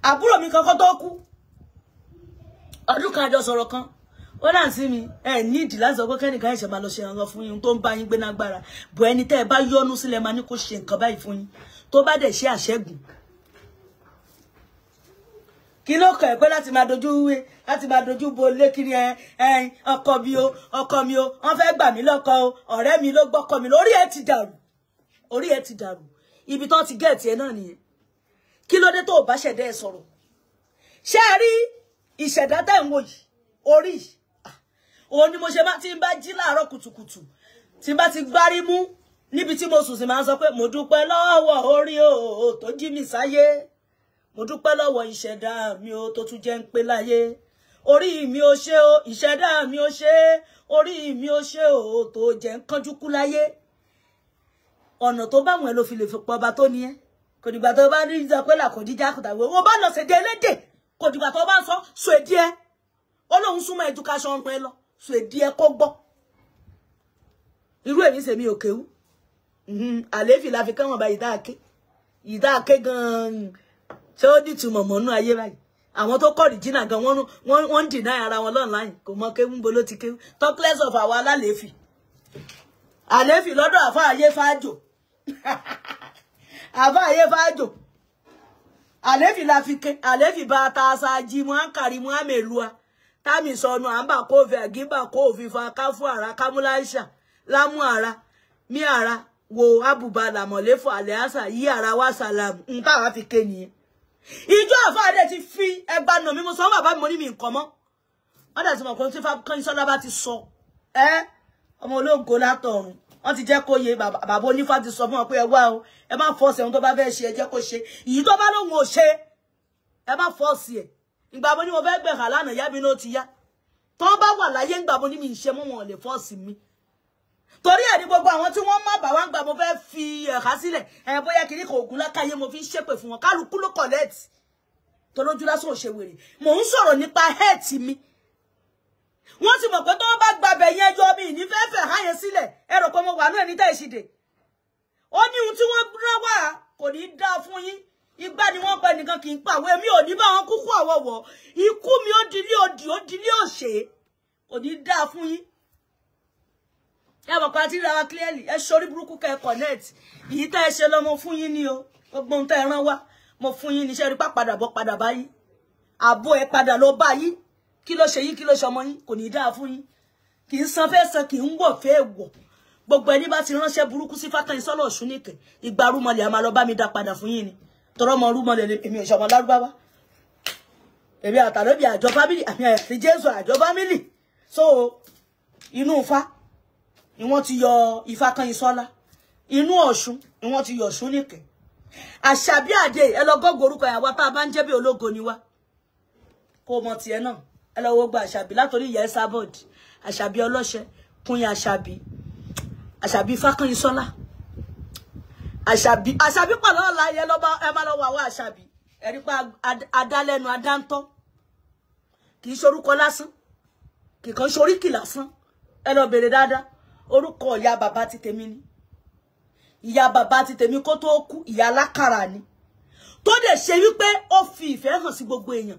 Àbúrò mi kankan tó kú. Ọdún kan àjọ sọ̀rọ̀ kan. Ó náà sí mi, ẹ ní ìdí láti sọ pé kẹ́nìkan ẹ̀ṣẹ̀ máa lọ ṣe nǹkan fún yín tó ń bá yín gbé nágbára. Bọ̀ ẹni tẹ́ ẹ bá yọ́nú sílẹ̀ máa ní kó ṣe nǹkan báyìí fún yín. Tó bá dẹ̀ ṣe àṣẹ́gun. Kí ló kàn ẹ́ pé láti máa dojú wé, láti máa dojú bo lé kiri ẹ ẹ ọkọ mi o, ọkọ mi o, wọ́n fẹ́ gbà mí lọ́kọ o, ọ̀rẹ́ mi ló gbọ́kọ mi lórí ẹ ti dàrú. Orí ẹ ti dàrú. Ibi tán ti gẹ̀ẹ́tì ẹ náà nìyẹn. Kí ló dé tó bá ṣẹ̀dá ẹ sọ̀rọ̀? Ṣé ẹ rí ìṣẹ̀dá tẹ́ ń wò yìí? Orí yìí. Òun ni mo ṣe máa tí ń bá jí láàárọ̀ kùtùkùtù, tí ń bá ti gbárí mú níbi tí mo sùn sí máa ń sọ pé mo dúpẹ́ lọ́wọ́ orí o tó jí mi sáyé. Mo dúpẹ́ lọ́wọ́ ìṣẹ̀dá mi o tó tún jẹ́ ń pé láyé. Orí mi ò ṣe o, ìṣẹ̀dá mi ò ṣe, orí mi ò ṣe o tó jẹ́ ń kánjú kú láyé. Ọ̀nà tó bá wọn ló fi lè fi pọ̀ ọba tó ní ẹ́. Kò dìgbà tó bá ní sọ pé làkòdíjà kò tàwé. Ó bá lọ ṣèdè elédè. Kò dìgbà tó bá ń sọ sọ èdè ẹ. Ó lóun súnmọ́ education ọ̀run ẹ lọ. Sọ èdè ẹ kó gbọ́. Irú èmi ṣèmi ò kéwú. Àléfì la fi kẹ́wọ̀n bá ìdáàké. Ìdáàké gan-an. Ṣé ó dìtúmọ̀ mọ́nú ayé báyìí? Àwọn tó kọ́ rìjìnà gan wọ́n ń dìná ara wọn online. Kò mọ kéwú ń bo ló ti kéwú. Talk less of àwa alálèéfì. Àléfì lọ́dọ̀ àfa ayé fájò. Àfa ayé fájò. Àléfì la fi ké. Àléfì bá ta aṣáájí mu áńkàrí mu ámèlúwa. Táàmì sọnù à ń bà kó òfin àgíbà kó òfin fa káfú àrà kámúláṣà lámú àrà mí àrà wo àbùbà làmọ̀léfò àlẹ́ àṣà yí àrà wá sàlámù. N táwa fi ké nìyẹn. Ìjọ àfáàdé ti fi ẹgbà nà mí, mo sọ bàbá mi mo ní mi nǹkan mọ́. Wọ́n dẹ̀ ti mọ̀ pé tí Kányìnsọ́lá bá ti sọ ẹ́ ọmọ ológo látọ̀run. Wọ́n ti jẹ́ kó yé bàbá onífá ti sọ fún wọn pé ẹ wá o, ẹ má fọ́ọ̀sì ohun tó bá fẹ́ ṣe, ẹ jẹ́ kó ṣe. Èyí tó bá lóun ò ṣe, ẹ má fọ́ọ̀sì ẹ̀. Ìgbà mo ní mo fẹ́ gbẹ̀hà lánàá, ìyá mi ló ti yá. Tó bá wà láyé ńgbà mo ní mi ṣe mọ́, wọn ò lè fọ́ọ̀sì mi. Torí ẹ̀ ní gbogbo àwọn tí wọ́n má bà wá ń gbà mo fẹ́ fi ẹ̀ka sílẹ̀. Ẹ bóyá kiri kò ògùn lákàyè mo fi ń ṣépè fún wọn. Kálukú ló kọ̀lẹ́ẹ̀tì. Tolójú lásán ò ṣe wèrè. Mò ń sọ̀rọ̀ nípa hẹ́ẹ̀tì mi. Wọ́n ti mọ̀ pé tó bá gbàbẹ̀ yẹn yọ mi ní fẹ́fẹ́ há yẹn sílẹ̀. Ẹ rò pé mo wà náà ní tẹ́ ìṣìdè. Ó ní ohun tí wọ́n rán wá kò ní dáa fún yín. Igbá ni wọ́n pa ẹnìkan kì í pàwọ́. Èmi ò ní bá wọn kúkú àwọ̀wọ̀. Ikú mi ó dilé òdì, ó dilé òṣè. Kò ní dáa fún yín. Ẹ mọ̀ pé a ti ríra wa clearly. Ẹ ṣorí burúkú kẹ́ ẹ connect. Èyí tẹ́ ẹ ṣe lọ́mọ fún yín ni o. Gbogbo ohun tẹ́ ẹ rán wá mo fún yín níṣẹ́ rí padà bọ́ padà báyìí. Àbó ẹ padà lọ báyìí. Kí ló ṣe yín, kí ló ṣe ọmọ yín, kò ní dáa fún yín. Kì í san fẹ́ san, kì í wọ̀ fẹ́ wọ̀. Gbogbo ẹni bá ti ránṣẹ́ burúkú sí Fákànyìnsọ́lá Ọ̀ṣúnìkẹ́, ìgbà rúmọlẹ̀ a máa lọ bá mi dá padà fún yín ni. Tọrọ mọ rúmọlẹ̀ èmi ò ṣọmọ lárúbáwá. Èmi àtàlóbi àjọ fámìlì, àmì àti Jésù àjọ fámìlì. So inú Ifá ni wọ́n ti yọ Ifákànyìnsọ́lá. Inú Ọ̀ṣun ni wọ́n ti yọ Ọ̀ṣúnìkẹ́. Àṣàbí àdé ẹ lọ gọ́gọ́ orúkọ ìyàwó tá a bá ń jẹ́ bí ológo ni wá. Kó mọ tiẹ̀ náà. Ẹ lọ wo gba Àṣàbí látòrí ìyá Esabod. Àṣàbí ọlọ́ṣẹ, Kúnyà Àṣàbí. Àṣàbí Fákànyìnsọ́lá. Àṣàbí Àṣàbí pọ̀ lọ́la ẹ lọ bá ẹ má lọ wà wá Àṣàbí. Ẹ rí pa adálẹ́nu adáńtọ́. Kì í ṣorúkọ lásán. Kì í kàn ṣoríkì lásán. Ẹ lọ bèrè dáadáa. Orúkọ ìyá bàbá ti tèmi ni. Ìyá bàbá ti tèmi kó tó kú, ìyá alákàrà ni. Tó dẹ̀ ṣe wípé ó fi ìfẹ́ hàn sí gbogbo èèyàn.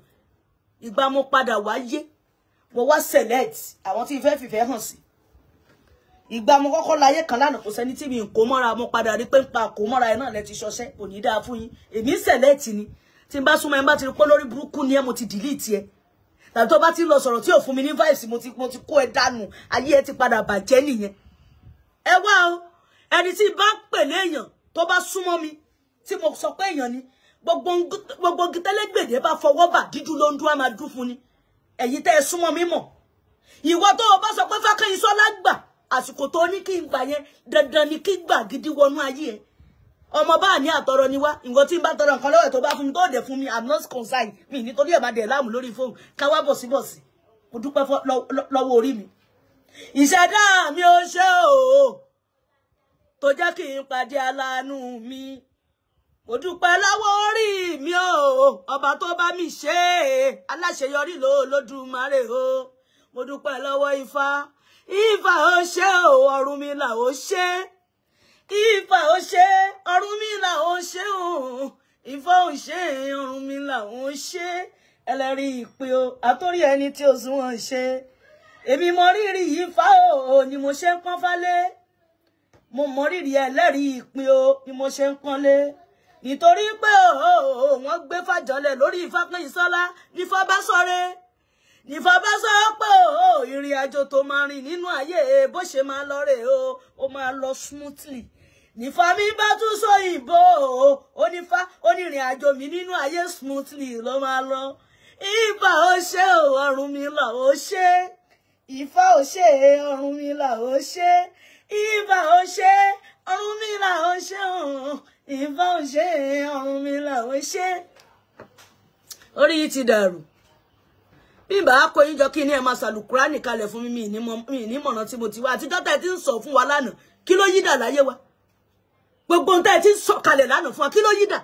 Ìgbà mo padà wáyé, mo wá select àwọn tí ìfẹ́ fìfẹ́ hàn sí. Ìgbà mo kọ́kọ́ láyé kan lánàá kò sẹ́ni tí mi ń kó mọ́ra, mo padà rí pé ń pa kó mọ́ra ẹ náà lẹ ti ṣọṣẹ́, kò ní dáa fún yín. Èmi select ni. Tí n bá súnmọ́ ẹ bá ti rí pé lórí burúkú ni ẹ, mo ti delete ẹ. Tàbí tó bá ti lọ sọ̀rọ̀ tí ò fún mi ní vibes, mo ti kó ẹ dànù, ayé ẹ ti padà bàjẹ́ nìyẹn. Ẹ wá o, ẹni tí bá pè léèyàn tó bá súnmọ́ mi tí mo sọ pé èèyàn ni, gbogbo gitẹ́lẹ́gbèdè bá fọwọ́ bà dídú ló ń dún, á máa dún fún ni. Ẹ̀yin tẹ́ ẹ súnmọ́ mi mọ̀. Ìwọ tó o bá sọ pé Fákànyìnsọ́lá gbà, àsìkò tó ní kí n gbà yẹn dandan ni kí gbà gidi wọnú ayé ẹ. Ọmọ bá ní àtọrọ ni wá. Ìwọ tí n bá tọrọ nǹkan lọ́wọ́ ẹ̀ tó bá fún mi, tó dẹ̀ fún mi, I'm not concerned. Mi nítorí ẹ̀ bá dẹ̀ láàmú lórí fóònù káwá bọ̀síbọ̀sí. Mo dúpẹ́ lọ́wọ́ orí mi. Ìṣẹ̀dá mi ò ṣe o tó jẹ́ kí n pàdé aláàánú mi. Mo dúpẹ́ lọ́wọ́ orí mi o, ọba tó bá mi ṣe é, aláṣeyọrí ló Olódùmarè o. Mo dúpẹ́ lọ́wọ́ Ifá. Ifá ò ṣe o, Ọ̀rúnmìlà ò ṣe. Ifá ò ṣe, Ọ̀rúnmìlà ò ṣe o. Ifá ò ṣe, Ọ̀rúnmìlà ò ṣe. Ẹlẹ́rìí ìpè o, àtórí ẹni tí ó sunwọ̀n ṣe. Èmi mọ rírì Ifá o, ni mo ṣe ń pọ́n fálé. Mo mọ rírì ẹlẹ́rìí ìpè o, ni mo ṣe ń pọ́nlé. Nítorí pé o, wọ́n gbé fàjọlẹ̀ lórí Fákànyìnsọ́lá nífá bá sọ̀rẹ́. Nífá bá sọ pé o, ìrìn àjò tó máa rìn nínú ayé bó ṣe máa lọ rè o, ó máa lọ smoothly. Nífá mi bá tún sọ ìbò o, ó nífá ó ní ìrìn àjò mi nínú ayé smoothly ló máa lọ. Ifá ò ṣe o, Ọ̀rúnmìlà ò ṣe. Ifá ò ṣe, Ọ̀rúnmìlà ò ṣe. Ifá ò ṣe, Ọ̀rúnmìlà ò ṣe o. Ifá ò ṣe, Ọ̀rúnmìlà ò ṣe. Orí yìí ti dàrú. Bí n bá kó yín jọ kí ni ẹ máa ṣàlùkùránì kalẹ̀ fún mi, mi ní mọ̀nà tí mo ti wá. Àtijọ́ tẹ́ ẹ ti ń sọ fún wa lánàá, kí ló yí dà láyé wa? Gbogbo ohun tẹ́ ẹ ti ń sọ kalẹ̀ lánàá fún wa, kí ló yí dà?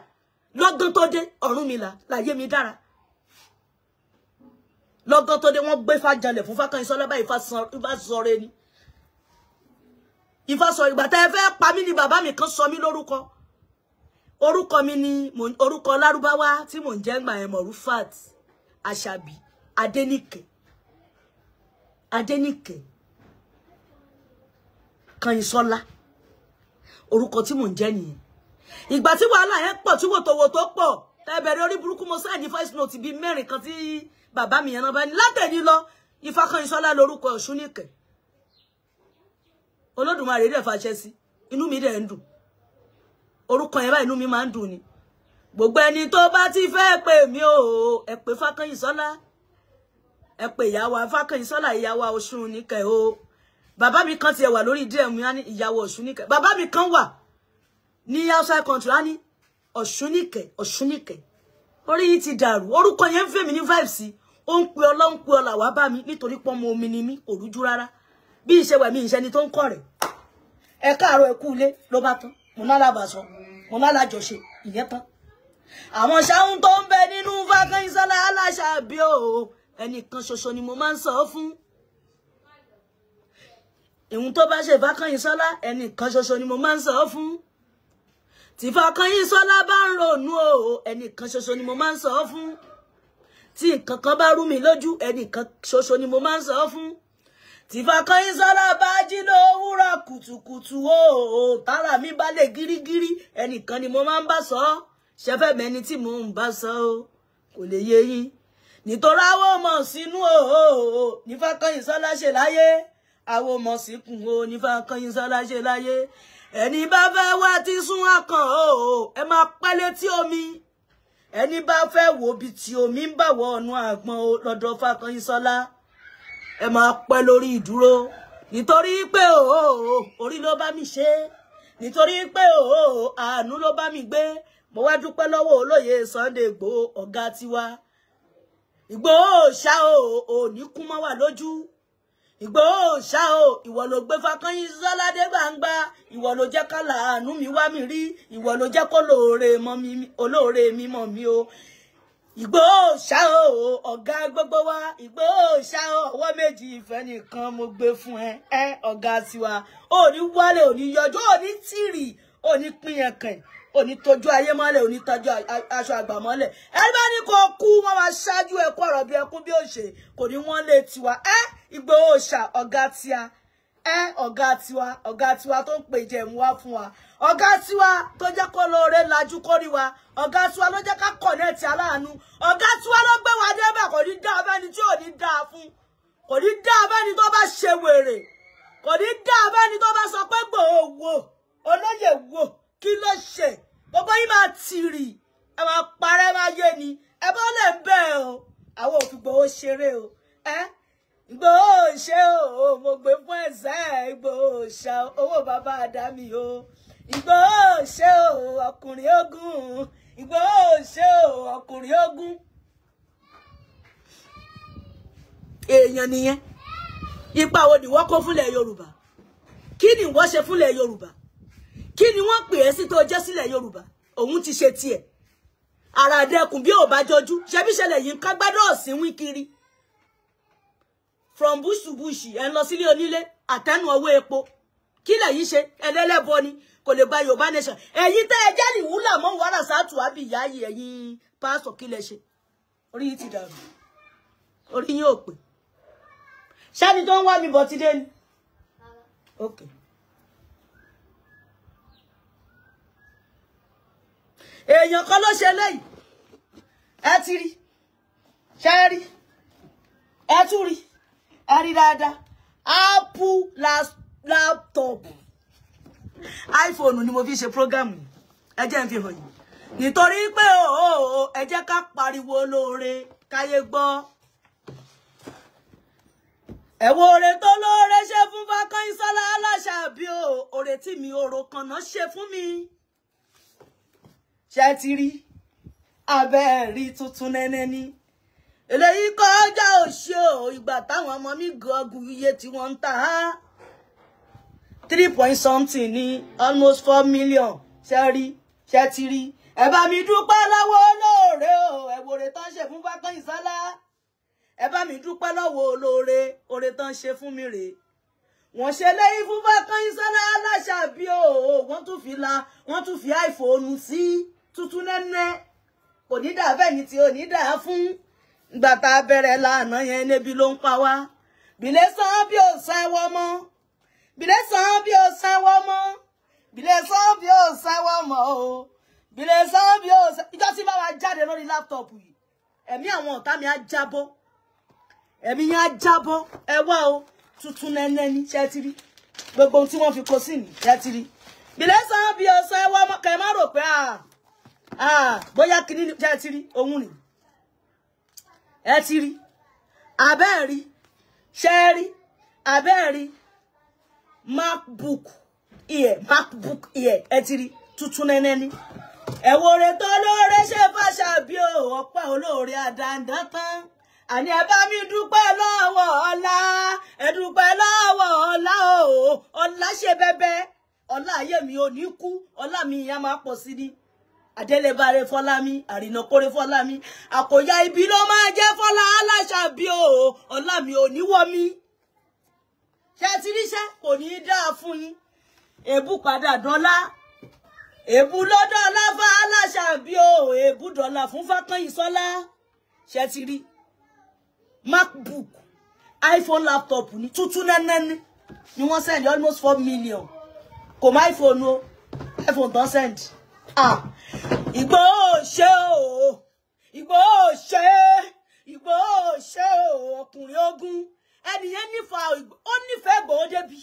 Lọ́gán tó dé, Ọ̀rúnmìlà láyé mi dára. Lọ́gán tó dé, wọ́n gbé fàjọlẹ̀ fún Fákànyìnsọ́lá báyìí, Ifá sọre ni. Ifá sọ ìgbà tẹ́ ẹ fẹ́ pa mí ni bàbá mi kan sọ mí lórúkọ. Orúkọ mi ni orúkọ Lárúbáwá tí mò ń jẹ́ ńgbà yẹn, Morufat Àṣàbí Adéníkè. Adéníkè Kànyìnsọ́lá, orúkọ tí mò ń jẹ́ nìyẹn. Ìgbà tí wàhálà yẹn pọ̀, tí wòtòwòtò pọ̀, tẹ́ bẹ̀rẹ̀ orí burúkú, mo sáà ní voice note bíi mẹ́rin kan tí bàbá mi yẹn náà bá ní látẹ̀ní lọ, Ifákànyìnsọ́lá lórúkọ Ọ̀ṣúnìkẹ́. Olódùmarè dẹ̀ fàṣẹ sí, inú mi dẹ̀ ń dùn. Orúkọ yẹn báyìí inú mi máa ń dùn ni. Gbogbo ẹni tó bá ti fẹ́ pè mí o, ẹ pè Fákànyìnsọ́lá, ẹ pè ìyàwó Fákànyìnsọ́lá, ìyàwó Ọ̀ṣúnìkẹ́ o. Bàbá mi kan tiẹ̀ wà lórí DM mi, á ní ìyàwó Ọ̀ṣúnìkẹ́. Bàbá mi kan wà ní outside country, á ní Ọ̀ṣúnìkẹ́, Ọ̀ṣúnìkẹ́. Orí yìí ti dàrú. Orúkọ yẹn ń fẹ́ mi ní vibes sí. Ó ń pe ọlá, ń pe ọlà wá bá mi nítorí pọ́nmọ omi ni mí, kò rújú rárá. Bí ìṣe wà mí, ìṣe ni tó ń kọ̀ rẹ̀. Ẹ káàárọ̀, ẹ kú ilé ló bá tán. Mo ná lábàṣọ, mo ná lájọṣe, ìyẹn tán. Àwọn ṣáún tó ń bẹ nínú Fákànyìnsọ́lá aláṣàbí o, ẹnìkan ṣoṣo ni mo máa ń sọ fún. Ìhun tó bá ṣe Fákànyìnsọ́lá, ẹnìkan ṣoṣo ni mo máa ń sọ fún. Tí Fákànyìnsọ́lá bá ń ronú o, ẹnìkan ṣoṣo ni mo máa ń sọ fún. Tí nǹkan kan bá rú mi lójú, ẹnìkan ṣoṣo ni mo máa ń sọ fún. Tí Fákànyìnsọ́lá bá jí lówùúrọ̀ kùtùkùtù o, tára mi bá lè gírígírí, ẹnìkan ni mo máa ń bá sọ. Ṣẹfẹ́ mẹ́ni tí mò ń bá sọ o, kò lè yé yín. Nítorí àwọn ọmọ sínú o, ní Fákànyìnsọ́lá ṣe láyé. Àwọn ọmọ síkùn o, ní Fákànyìnsọ́lá ṣe láyé. Ẹni bá fẹ́ wá ti sún akàn o, ẹ máa pẹ́ létí omi. Ẹni bá fẹ́ wo bí tí omi ń bà wọ ọ̀nà àgbọn o lọ́dọ̀ Fákànyìnsọ́lá, ẹ máa pẹ́ lórí ìdúró. Nítorí pé o, orí ló bá mi ṣe. Nítorí pé o, àánú ló bá mi gbé. Mo wá dúpẹ́ lọ́wọ́ olóyè Sunday Igboho, ọ̀gá tiwa. Ìgbòho ṣá o, ò ní kú mọ́ wà lójú. Ìgbòho ṣá o, ìwọ ló gbé Fákànyìnsọ́lá dé gbangba. Ìwọ ló jẹ́ ká láàánú mi wá mi rí. Ìwọ ló jẹ́ kó olóore mi mọ̀ mí o. Ìgbòho ṣá o, ọ̀gá gbogbo wa. Ìgbòho ṣá o, ọwọ́ méjì ìfẹ́ nìkan mo gbé fún ẹ. Ẹ ọ̀gá tiwa, ò ní wálé, ò ní yọjú, ò ní tìrì, ò ní pín ẹ̀kàn, ò ní tọ́jú ayé mọ́lẹ̀, ò ní tọ́jú aṣọ àgbà mọ́lẹ̀. Ẹni bá ní kó kú, wọ́n máa ṣáájú ẹkú ọ̀rọ̀ bí ẹkún bí òṣè, kò ní wọ́n lé tiwa. Ẹ Ìgbòho ṣá, ọ̀gá tíá. Ẹ ọ̀gá tiwa, ọ̀gá tiwa tó ń pè jẹ̀mú wá fún wa. Ọ̀gá tiwa tó jẹ́ kó lóore lajú kórí wa. Ọ̀gá tiwa ló jẹ́ ká kọ̀nẹ́ẹ̀tì aláàánú. Ọ̀gá tiwa ló gbé wa débẹ̀, kò ní dá abẹ́ni tí ò ní dá fún. Kò ní dá abẹ́ni tó bá ṣe wèrè. Kò ní dá abẹ́ni tó bá sọ pé Ìgbòho wò, olóyè wò, kí ló ṣe? Gbogbo yín máa tìrì, ẹ máa parẹ́ máa yé ni. Ẹ bọ́ lẹ̀ ń bẹ̀ o, àwọn ò fi Ìgbòho ṣeré o. Ẹ Ìgbòho ṣe o, mo gbé fún ẹ̀sẹ̀ Ìgbòho ṣe owó bàbá àdámì o. Ìgbòho ṣe o, ọkùnrin ogun. Ìgbòho ṣe o, ọkùnrin ogun. Èèyàn nìyẹn. Ipa wo ni wọ́n kó fúnlẹ̀ Yorùbá? Kí ni wọ́n ṣe fúnlẹ̀ Yorùbá? Kí ni wọ́n pè é sí tó jẹ́ sílẹ̀ Yorùbá? Òun ti ṣe tiẹ̀. Ara dẹkùn bí ò bá jọjú. Ṣebí ṣẹlẹ̀ yìí ń ká gbádùn ọ̀sìn wí kiri. From bush to bush, ẹ lọ sílé onílé, àtẹnu ọwọ́ epo. Kí lẹ̀yin ṣe? Ẹlẹ́lẹ́bọ ni, kò lè gba Yorùbá nation. Ẹ̀yin tẹ́ ẹ jẹ́rìí wúlà mọ́ wàrà sátù àbí ìyá yìí, ẹ̀yin pásítọ̀ kí lẹ ṣe? Orí yìí ti dàrú. Orí yín ò pé. Ṣáni tó ń wá mi bọ̀ ti dé ni. Okay. Èèyàn kan ló ṣe léyìí. Ẹ ti rí. Ṣé rí? Ẹ tún rí. Ẹ rí dáadáa. Apple laptop. iPhone ni mo fi ṣe program yìí. Ẹ jẹ́ n fi hàn yín. Nítorí pé o ẹ jẹ́ ká pariwo lóore káyé gbọ́. Ẹ wo oore tó lóore ṣe fún Fákànyìnsọ́lá Aláṣàbí o, oore tí mi ò rò kànáà ṣe fún mi. Ṣé ti rí? Abẹ́ rí tuntun nẹ́nẹ́ ni. Eléyìí kọjá òṣì o, ìgbà táwọn ọmọ mi gọgùn iye tí wọ́n ń tà á. 3 point something ní almost 4 million. Ṣé rí? Ṣé ti rí? Ẹ bá mi dúpẹ́ lọ́wọ́ olóore o, ẹ wo oore tán ṣe fún Fákànyìnsọ́lá. Ẹ bá mi dúpẹ́ lọ́wọ́ olóore, oore tán ṣe fún mi rèé. Wọ́n ṣe léyìí fún Fákànyìnsọ́lá Aláṣàbí o, wọ́n tún fi la, wọ́n tún fi iPhone sí tuntun nẹ́nẹ́. Kò ní dà bẹ́ẹ̀ ni tí ò ní dà fún. Ìgbà tá a bẹ̀rẹ̀ lánàá yẹn níbi ló ń pa wá. Bìlẹ̀ sàn bí ò sanwó mọ́. Bìlẹ̀ sàn bí ò sanwó mọ́. Bìlẹ̀ sàn bí ò sanwó mọ́ o. Bìlẹ̀ sàn bí ò sanwó. Ìjọ́ tí bá wa jáde lórí láptọ̀pù yìí, ẹ̀mí àwọn ọ̀tá mi á jábọ́. Ẹ̀mí yẹn á jábọ́. Ẹ wá o, tuntun nẹ́nẹ́ ní ṣẹ́ ti rí. Gbogbo ohun tí wọ́n fi kó sí ní ṣẹ́ ti rí. Bìlẹ̀ sàn bí ò sanwó mọ́. Kẹ̀ má rò pé bóyá kìíní ní ṣẹ́ ti rí òun nìyí. Ẹ ti rí, abẹ́ rí, ṣẹ́ rí, abẹ́ rí, MacBook Air, MacBook Air, ẹ ti rí, tuntun nẹ́nẹ́ ni. Ẹ wo oore tó lóore ṣe Fáṣàbí o, ọpẹ́ olóore àdáńdá tán. Àní ẹ bá mi dúpẹ́ lọ́wọ́ ọlá, ẹ dúpẹ́ lọ́wọ́ ọlá o, ọlá ṣe bẹ́bẹ́, ọlá ayé mi ò ní kú, ọlá mi ìyá máa pọ̀ sí ni. Adélébáre Fọlámi, àrìnàkóre Fọlámi, àkòyà ibi ló máa jẹ́ Fọlá Aláṣàbí o, ọlá mi ò ní wọ́ mi. Ṣé ti ríṣẹ́ kò ní í dáa fún yín. Èébú padà dọ́là. Èébú ló dọ́là fún Aláṣàbí o, èébú dọ́là fún Fákànyìnsọ́lá. Ṣé ti rí? MacBook, iPhone laptop ní tuntun nẹ́nẹ́ ni wọ́n send almost 4 million. Kò má iPhone o, iPhone tó send. Ìgbòho ṣe o, Ìgbòho ṣe, Ìgbòho ṣe o, ọkùnrin ogun. Ẹnìyẹn nífẹ̀ẹ́, ó nífẹ̀ẹ́ Ìgbòho débi.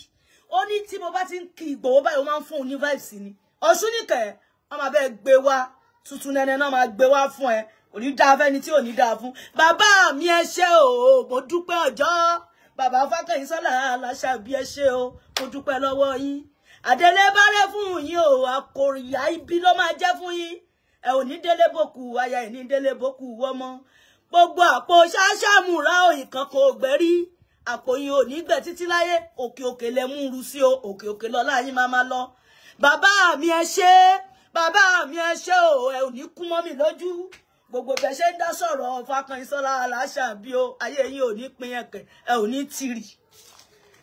Ó ní tí mo bá ti ń kí Ìgbòho báyìí, ó máa ń fún un ní vibes ni. Ọ̀ṣun nìkẹ́, wọ́n máa bẹ́ẹ̀ gbé wá, tuntun nẹ́nẹ́ náà máa gbé wá fún ẹ. Kò ní dáa fẹ́ni tí ò ní dáa fún. Bàbá mi ẹ ṣé o, mo dúpẹ́ ọjọ́. Bàbá Fákànyìnsọ́lá Aláṣàbí ẹ ṣé o, mo dúpẹ́ lọ́wọ́ yín. Adélébárẹ́ fún yín o, àkòríyá ibi ló máa jẹ́ fún yín. Ẹ ò ní délé bòkù, aya ẹ̀ ní délé bòkù wọ́mọ. Gbogbo àpò ṣáṣàmùrà ìkan kò gbẹ́rí. Àpò yín ò ní gbẹ títí láyé. Òkè òkè lẹ mú ru sí o, òkè òkè lọ́lá yín máa máa lọ. Bàbá mi ẹ ṣé, bàbá mi ẹ ṣé o, ẹ ò ní kú mọ́ mi lójú. Gbogbo bẹ ṣe ń dá sọ̀rọ̀ Fákànyìnsọ́lá Aláṣàbí o, ayé yín ò ní pín ẹ̀kẹ́, ẹ ò ní tìrì.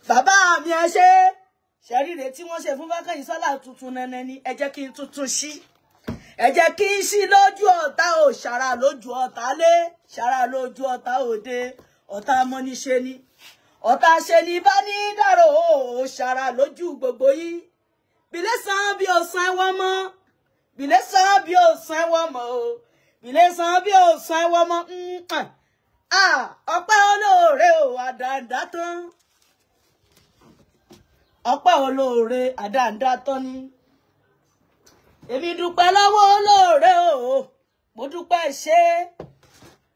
Bàbá mi ẹ ṣé. Ṣẹ̀ríre tí wọ́n ṣe fún Fákànyìnsọ́lá tuntun nẹ́nẹ́ ni, ẹ jẹ́ kí n tuntun ṣí. Ẹ jẹ́ kí n ṣí lójú ọ̀tá ò, ṣàrà lójú ọ̀tá lé, ṣàrà lójú ọ̀tá òde, ọ̀tá mọ́níṣe ni. Ọ̀tá ṣe ni bá ní dàrò ò, ṣàrà lójú gbogbo yín. Bìlẹ̀ sàn bí ò san wọ́n mọ́, bìlẹ̀ sàn bí ò san wọ́n mọ́ o, bìlẹ̀ sàn bí ò san wọ́n mọ́. Ọpẹ́ olóore o, àdàndá tán. Ọpẹ́ olóore àdáǹdá tán ni. Èmi dúpẹ́ lọ́wọ́ olóore o, mo dúpẹ́ ṣe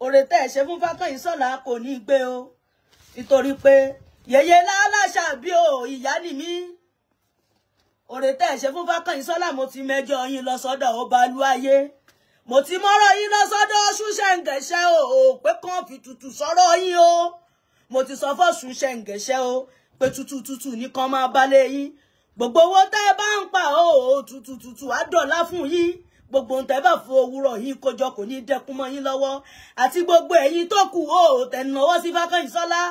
oore tẹ́ ẹ ṣe fún Fákànyìnsọ́lá kò ní gbé o, nítorí pé yèyé láláṣà bí o, ìyá ni mí. Oore tẹ́ ẹ ṣe fún Fákànyìnsọ́lá, mo ti mẹ́jọ yín lọ sọ́dọ̀ Ọbalúayé, mo ti mọ́rọ̀ yín lọ sọ́dọ̀ Ṣúṣẹ̀ǹgẹ̀ṣẹ̀ o, pé kàn fi tutù sọ̀rọ̀ yín o. Mo ti sọ fún Ṣúṣẹ̀ǹgẹ̀ṣẹ̀ o pé tutù tutù nìkan máa balẹ̀ yín. Gbogbo owó tẹ́ ẹ bá ń pa o, tutù tutù á dọ̀la fún yín. Gbogbo ohun tẹ́ bá fo òwúrọ̀ yín kójọ kò ní dẹkùn mọ́ yín lọ́wọ́. Àti gbogbo ẹ̀yin tó kù o, tẹ́ náwó sí Fákànyìnsọ́lá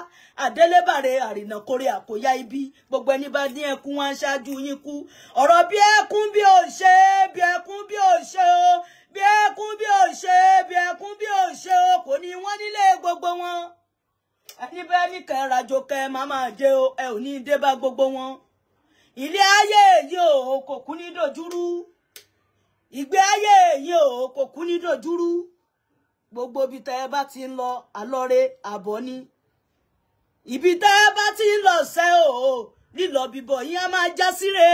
àdélébàrè àrìnàkórè àkóyá ibi. Gbogbo ẹni bá ní ẹkún wá ń ṣáájú yín kú. Ọ̀rọ̀ bí ẹkún bí ò ṣe, bí ẹkún bí ò ṣe o, bí ẹkún bí ò ṣe, bí ẹkún bí ò ṣe o, kò ní wọ́n nílé gbogbo wọn. Ẹni bẹ́ẹ̀ ní kẹ́ rajo kẹ́ máa máa jẹ o, ẹ ò ní dé bá gbogbo wọn. Ilé ayé yìí o, kò kú ní dojúrú. Ìgbé ayé yìí o, kò kú ní dojúrú. Gbogbo ibi tẹ́ ẹ bá ti ń lọ, àlọ́re àbọ̀ ni. Ibi tẹ́ ẹ bá ti ń lọ sẹ́ o, lílọ bíbọ̀ yín á máa já síre.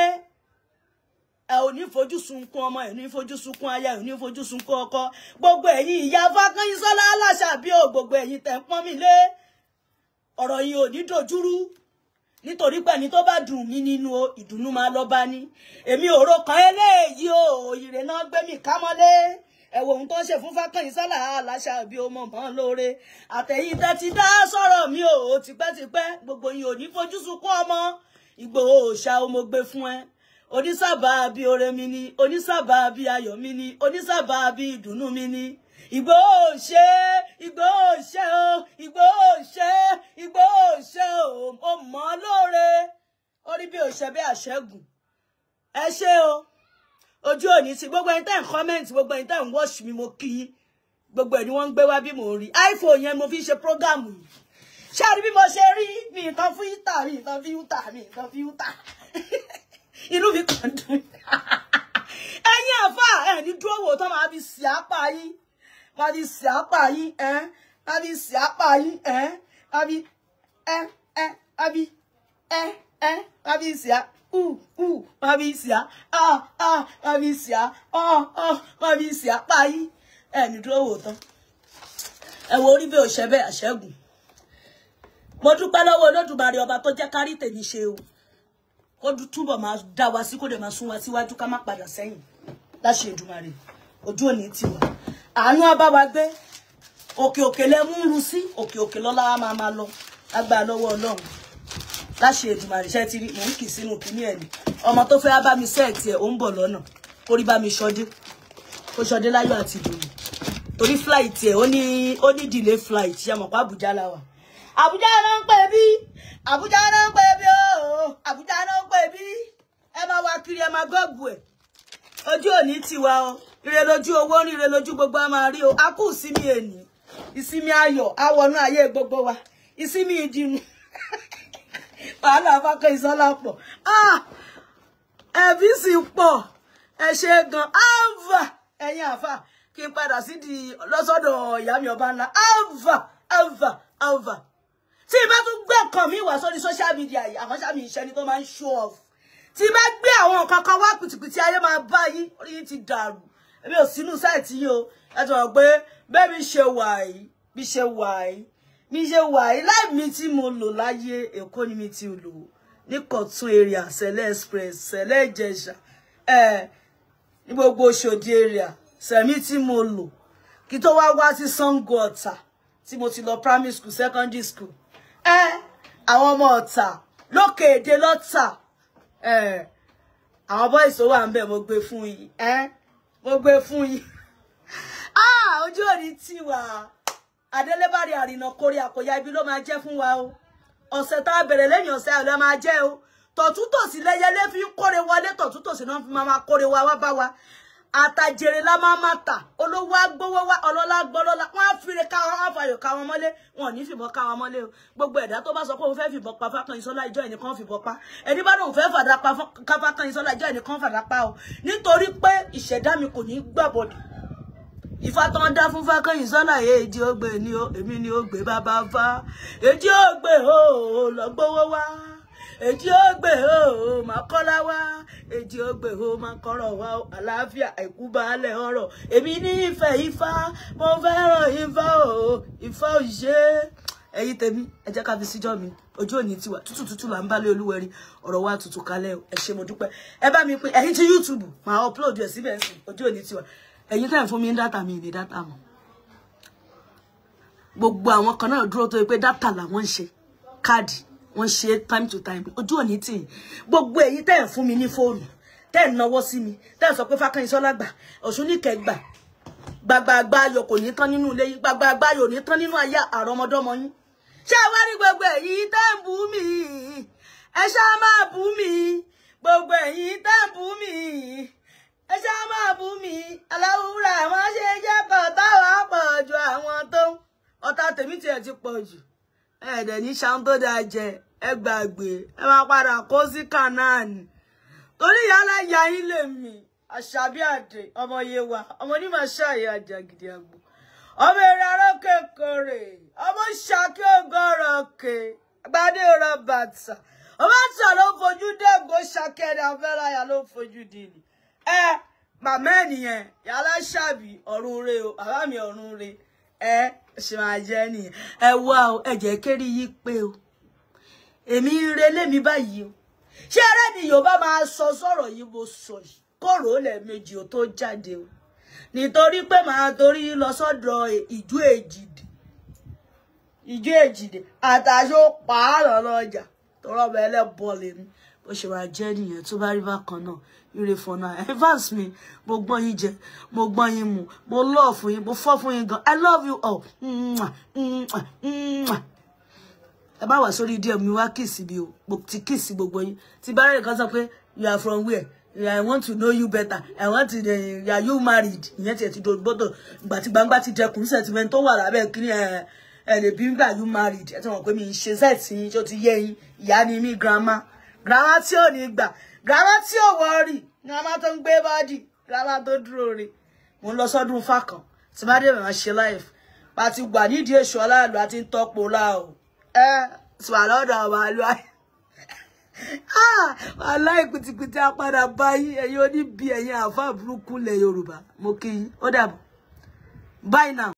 Ẹ ò ní fojú sunkún ọmọ, ẹ ò ní fojú sunkún aya, ẹ ò ní fojú sunkún ọkọ. Gbogbo ẹ̀yin ìyá Fákànyìnsọ́lá aláṣàbí o, gbogbo ẹ̀yin tẹ́ ń pọ́n mi lé, ọ̀rọ̀ yìí ò ní dojúrú. Nítorí pé ẹni tó bá dùn mí nínú o, ìdùnnú máa lọ bá ní. Èmi ò ro kan eléyìí o, ìrè náà gbé mi kámọ́lé. Ẹ wo ohun tó ń ṣe fún Fákànyìnsọ́lá aláṣàbí o, mọ̀ mọ́ lóore. Àtẹ̀yìn tẹ́ ti dá sọ̀rọ̀ mi o tipẹ́tipẹ́, gbogbo yín ò ní fojú sunkún ọmọ. Ìgbòho òòṣà o, mo gbé fún ẹ. Onísábà bí oore mi ni, onísábà bí ayọ̀ mi ni, onísábà bí ìdùnnú mi ni. Ìgbòho ṣe, Ìgbòho ṣe o, Ìgbòho ṣe, Ìgbòho ṣe o, ó mọ̀ lóore. Orí bí òṣè bí àṣẹ́gun. Ẹ ṣé o. Ojú òní sí gbogbo ẹ̀yin tẹ́ ń comment, gbogbo ẹ̀yin tẹ́ ń watch mi, mo kí yín. Gbogbo ẹ̀ ni wọ́n ń gbé wá bí mò ń rí. iPhone yẹn mo fi ń ṣe program yìí. Ṣé rí bí mo ṣe rí? Mi nǹkan fún ìta, mi nǹkan fi ìta, mi nǹkan fi ìta. Inú mi kàn dùn. Ẹ̀yin àfà, ẹ̀ ní dúró wò tán máa fi sì apá yín. Máa fi sì apá yín, ẹ́. Máa fi sì apá yín, ẹ́. Máa fi ẹ́ ẹ́, máa fi ẹ́ ẹ́, máa fi sì á. U u, máa fi sì á. A a, máa fi sì á. Ọ ọ, máa fi sì apá yín. Ẹ̀ ní dúró wò tán. Ẹ wo orí bí òṣè bẹ́ẹ̀ àṣẹ́gun. Mo dúpẹ́ lọ́wọ́ Olódùmarè ọba tó jẹ́ kárí tèmi ṣe o. Kó túbọ̀ máa dá wa sí, kó dẹ̀ máa sún wa síwájú, ká má padà sẹ́yìn. Láṣẹ Èdùmàrè, ojú òní ti wà. Àánú á bá wa gbé. Òkè òkè lẹ mú ń ru sí, òkè òkè lọ́lá wa máa máa lọ. Agbára lọ́wọ́ Ọlọ́run. Láṣẹ Èdùmàrè, ṣẹ́ ti rí, mò ń kì sínú kínní ẹ̀ ni. Ọmọ tó fẹ́ bá mi sẹ́ẹ̀tì ẹ̀, ó ń bọ̀ lọ́nà. Kó rí bá mi ṣọdé. Kó ṣọdé láyọ̀ àti ìdùnnú. Torí flight ẹ̀, ó ní delay flight. Ṣé mọ̀ pé Àbújá la wà? Àbújá ló ń pè bí, Àbújá ló ń pè bí o, Àbújá ló ń pè bí. Ẹ máa wá kiri, ẹ máa gọ́ọ̀gù ẹ̀. Ojú òní tiwa o, ire lójú owó, ire lójú gbogbo a máa rí o. A kú ìsinmi èní, ìsinmi ayọ̀, á wọnú ayé gbogbo wa, ìsinmi ìdìrún. Wàhálà Fákànyìnsọ́lá pọ̀, ẹ̀bí sì pọ̀, ẹ ṣe gan. Àǹfà ẹ̀yin àfà, kí n padà sí di lọ́sọ̀dọ̀ ìyá mi ọba ńlá. Àǹfà, àǹfà, àǹfà. Tí bá tún gbé nǹkan mi wá sórí social media yìí, àwọn sábì iṣẹ́ ni tó máa ń show off. Tí bá gbé àwọn nǹkan kan wá kùtìkùtì ayé máa bá yín, orí yín ti dàrú. Èmi ò sínú sáìtì yìí o. Ẹ ti mọ̀ pé bẹ́ẹ̀ mi ṣe wà yìí, bí ṣe wà yìí, mi ṣe wà yìí, láì mi tí mo lò láyé Èkó ni mi ti lò. Ní Kọ̀tún area, Sẹ̀lẹ̀ Express, Sẹ̀lẹ̀ Ìjẹ̀ṣà, ní gbogbo Òṣòdì area, sẹ̀mí tí mo lò. Kí tó wá wá sí Sango Ọ̀tà tí mo ti lọ primary school, secondary school. Àwọn ọmọ Ọ̀tà lókè èdè lọ́tà. Àwọn boys tó wà ńbẹ̀ mo gbé fún yín. Mo gbé fún yín. Ojú òní ti wà. Adélébárí àrìnà kórè àkóyá ibi ló máa jẹ́ fún wa o. Ọ̀sẹ̀ tá a bẹ̀rẹ̀ lẹ́yìn ọ̀sẹ̀ àlọ́ máa jẹ́ o. Tọ̀túntòsì lẹ́yẹlé fi ń kórè wọlé, tọ̀túntòsì náà fi máa kórè wa wá bá wa. Àtàjèrè la máa máa tà, olówó agbówó wá, ọlọ́lá gbọ́lọ́lá, wọ́n á fire ká wọn, á fàyò ká wọn mọ́lé, wọn ò ní fìbọn ká wọn mọ́lé o. Gbogbo ẹ̀dá tó bá sọ pé òun fẹ́ fìbọn pa Fákànyìnsọ́lá, ìjọ ẹnìkan fìbọn pa. Ẹni bá lóun fẹ́ fàdá pa Fákànyìnsọ́lá, ìjọ ẹnìkan fàdá pa o. Nítorí pé ìṣẹ̀dá mi kò ní gbàbọ̀dì. Ifá tó ń dá fún Fákànyìnsọ́lá, èjì ògbè ni o, èmi ni ògbè bàbá fa. Èjì ògbè o, lọ gbówó wá. Èjì ògbè o máa kọ́lá wá, èjì ògbè o máa kọ́rọ̀ wá o, àlàáfíà àìkú baálẹ̀ ọ̀rọ̀. Èmi nífẹ̀ẹ́ Ifá, mo fẹ́ràn Ifá o, Ifá ò ṣe é. Ẹ̀yin tèmi, ẹ jẹ́ ká fi síjọ́ mi. Ojú òní tiwa tútù tútù là ń bá lé olúwẹ̀rí, ọ̀rọ̀ wa tútù kalẹ̀ o. Ẹ ṣé, mo dúpẹ́. Ẹ bá mi pín ẹ̀yin tí YouTube, màá upload ẹ̀ síbẹ̀ sí. Ojú òní tiwa. Ẹ̀yin tẹ́ ẹ̀ fún mi ní data, mi ní data mọ́. Gbogbo àwọn kan náà dúró tó pé data làwọn ń ṣe, káàdì wọ́n ṣe time to time. Ojú òní tì yín. Gbogbo ẹ̀yin tẹ́ ẹ̀ fún mi ní fóònù, tẹ́ ẹ̀ náwó sí mi, tẹ́ ẹ̀ sọ pé Fákànyìnsọ́lá gbà, Ọ̀ṣunníkẹ́ gbà, gbàgbàgbà ayọ̀ kò ní tán nínú ilé yín, gbàgbàgbà ayọ̀ ní tán nínú ayé àrọ́mọdọ́mọ yín. Ṣé wá rí gbogbo ẹ̀yin tẹ́ ń bú mi, ẹ ṣáá máa bú mi. Gbogbo ẹ̀yin tẹ́ ń bú mi, ẹ ṣáá máa bú mi. Aláwùrà àwọn ṣe jẹ́ kọ̀ táwa pọ̀ ju àwọn tó ń ọ̀tá tèmi tiẹ̀ ti pọ̀ jù. Ẹ̀ẹ́dẹ̀ ní ṣan tó dáa jẹ, ẹ gbàgbé, ẹ máa padà kó sí kanáàní. Torí yálà ya yín lè mí, Àṣàbí Àdè, ọmọ Yewa, ọmọ onímọ̀ ṣáàyè àjàgìdì àgbò, ọmọ èrè arókèkòrè, ọmọ ṣàkí ògọrọkè, gbadé ọ̀rọ̀ bàtà, ọmọ àṣà ló fojú dẹ́gbò ṣàkẹ́ni afẹ́ráyà ló fojú dìní. Ẹ màmá ẹ nìyẹn, yálà ṣàbí ọ̀run re o, bàbá mi ọ̀run re, ẹ ṣe máa jẹ́ nìyẹn. Ẹ wá o, ẹ jẹ́ kérí yí pé o, èmi ń relé mi báyìí o. Ṣé ẹrẹ́ ni Yorùbá máa sọ sọ̀rọ̀ yìí mo sọ yìí, kóró lẹ́ẹ̀mejì ò tó jáde o, nítorí pé màá torí lọ sọ́dọ̀ ìjú èjìdè, ìjú èjìdè àtàṣó pààrọ̀ lọ́jà tọrọ ọmọ ẹlẹ́bọ lèmi. Bó ṣe máa jẹ́ nìyẹn. Tó bá rí bákan náà, ire for now. Advance mi, mo gbọ́n yín jẹ, mo gbọ́n yín mu, mo love yín, mo fọ́ fún yín gan. I love you all. Ẹ bá wà sórí díẹ̀ mi wá kìsì bí o, mo ti kìsì gbogbo yín. Tí bá rẹ̀ kan sọ pé you are from where, I want to know you better, I want to are you married, ìyẹn tiẹ̀ ti gbọ́dọ̀ ìgbà tí gbangba ti dẹkùn sentiment tó wà lábẹ́ kí ẹ ẹ lè bí nígbà you married. Ẹ ti mọ̀ pé mi ń ṣe sẹ́ẹ̀tì yín tó ti yé yín. Ìyá ni mí, grandma, grandma tí ò ní gbà, grandma tí ò wọ́ọ̀rì, grandma tó ń gbé bọ́dì, grandma tó dúró re. Mo ń lọ sọ́dún fákan tí má dé màá ṣe life bá ti wà nídìí èṣù aláàlú àti ń tọ́pọ̀ lá o. Ẹ sùn àlọ́dọ̀ ọba àlọ́ aláì pìtìpìtì apádà báyìí. Ẹ̀yin oníbi, ẹ̀yin àáfàá burúkú lẹ̀ Yorùbá, mo kí yín, ó dàbọ̀, bye now.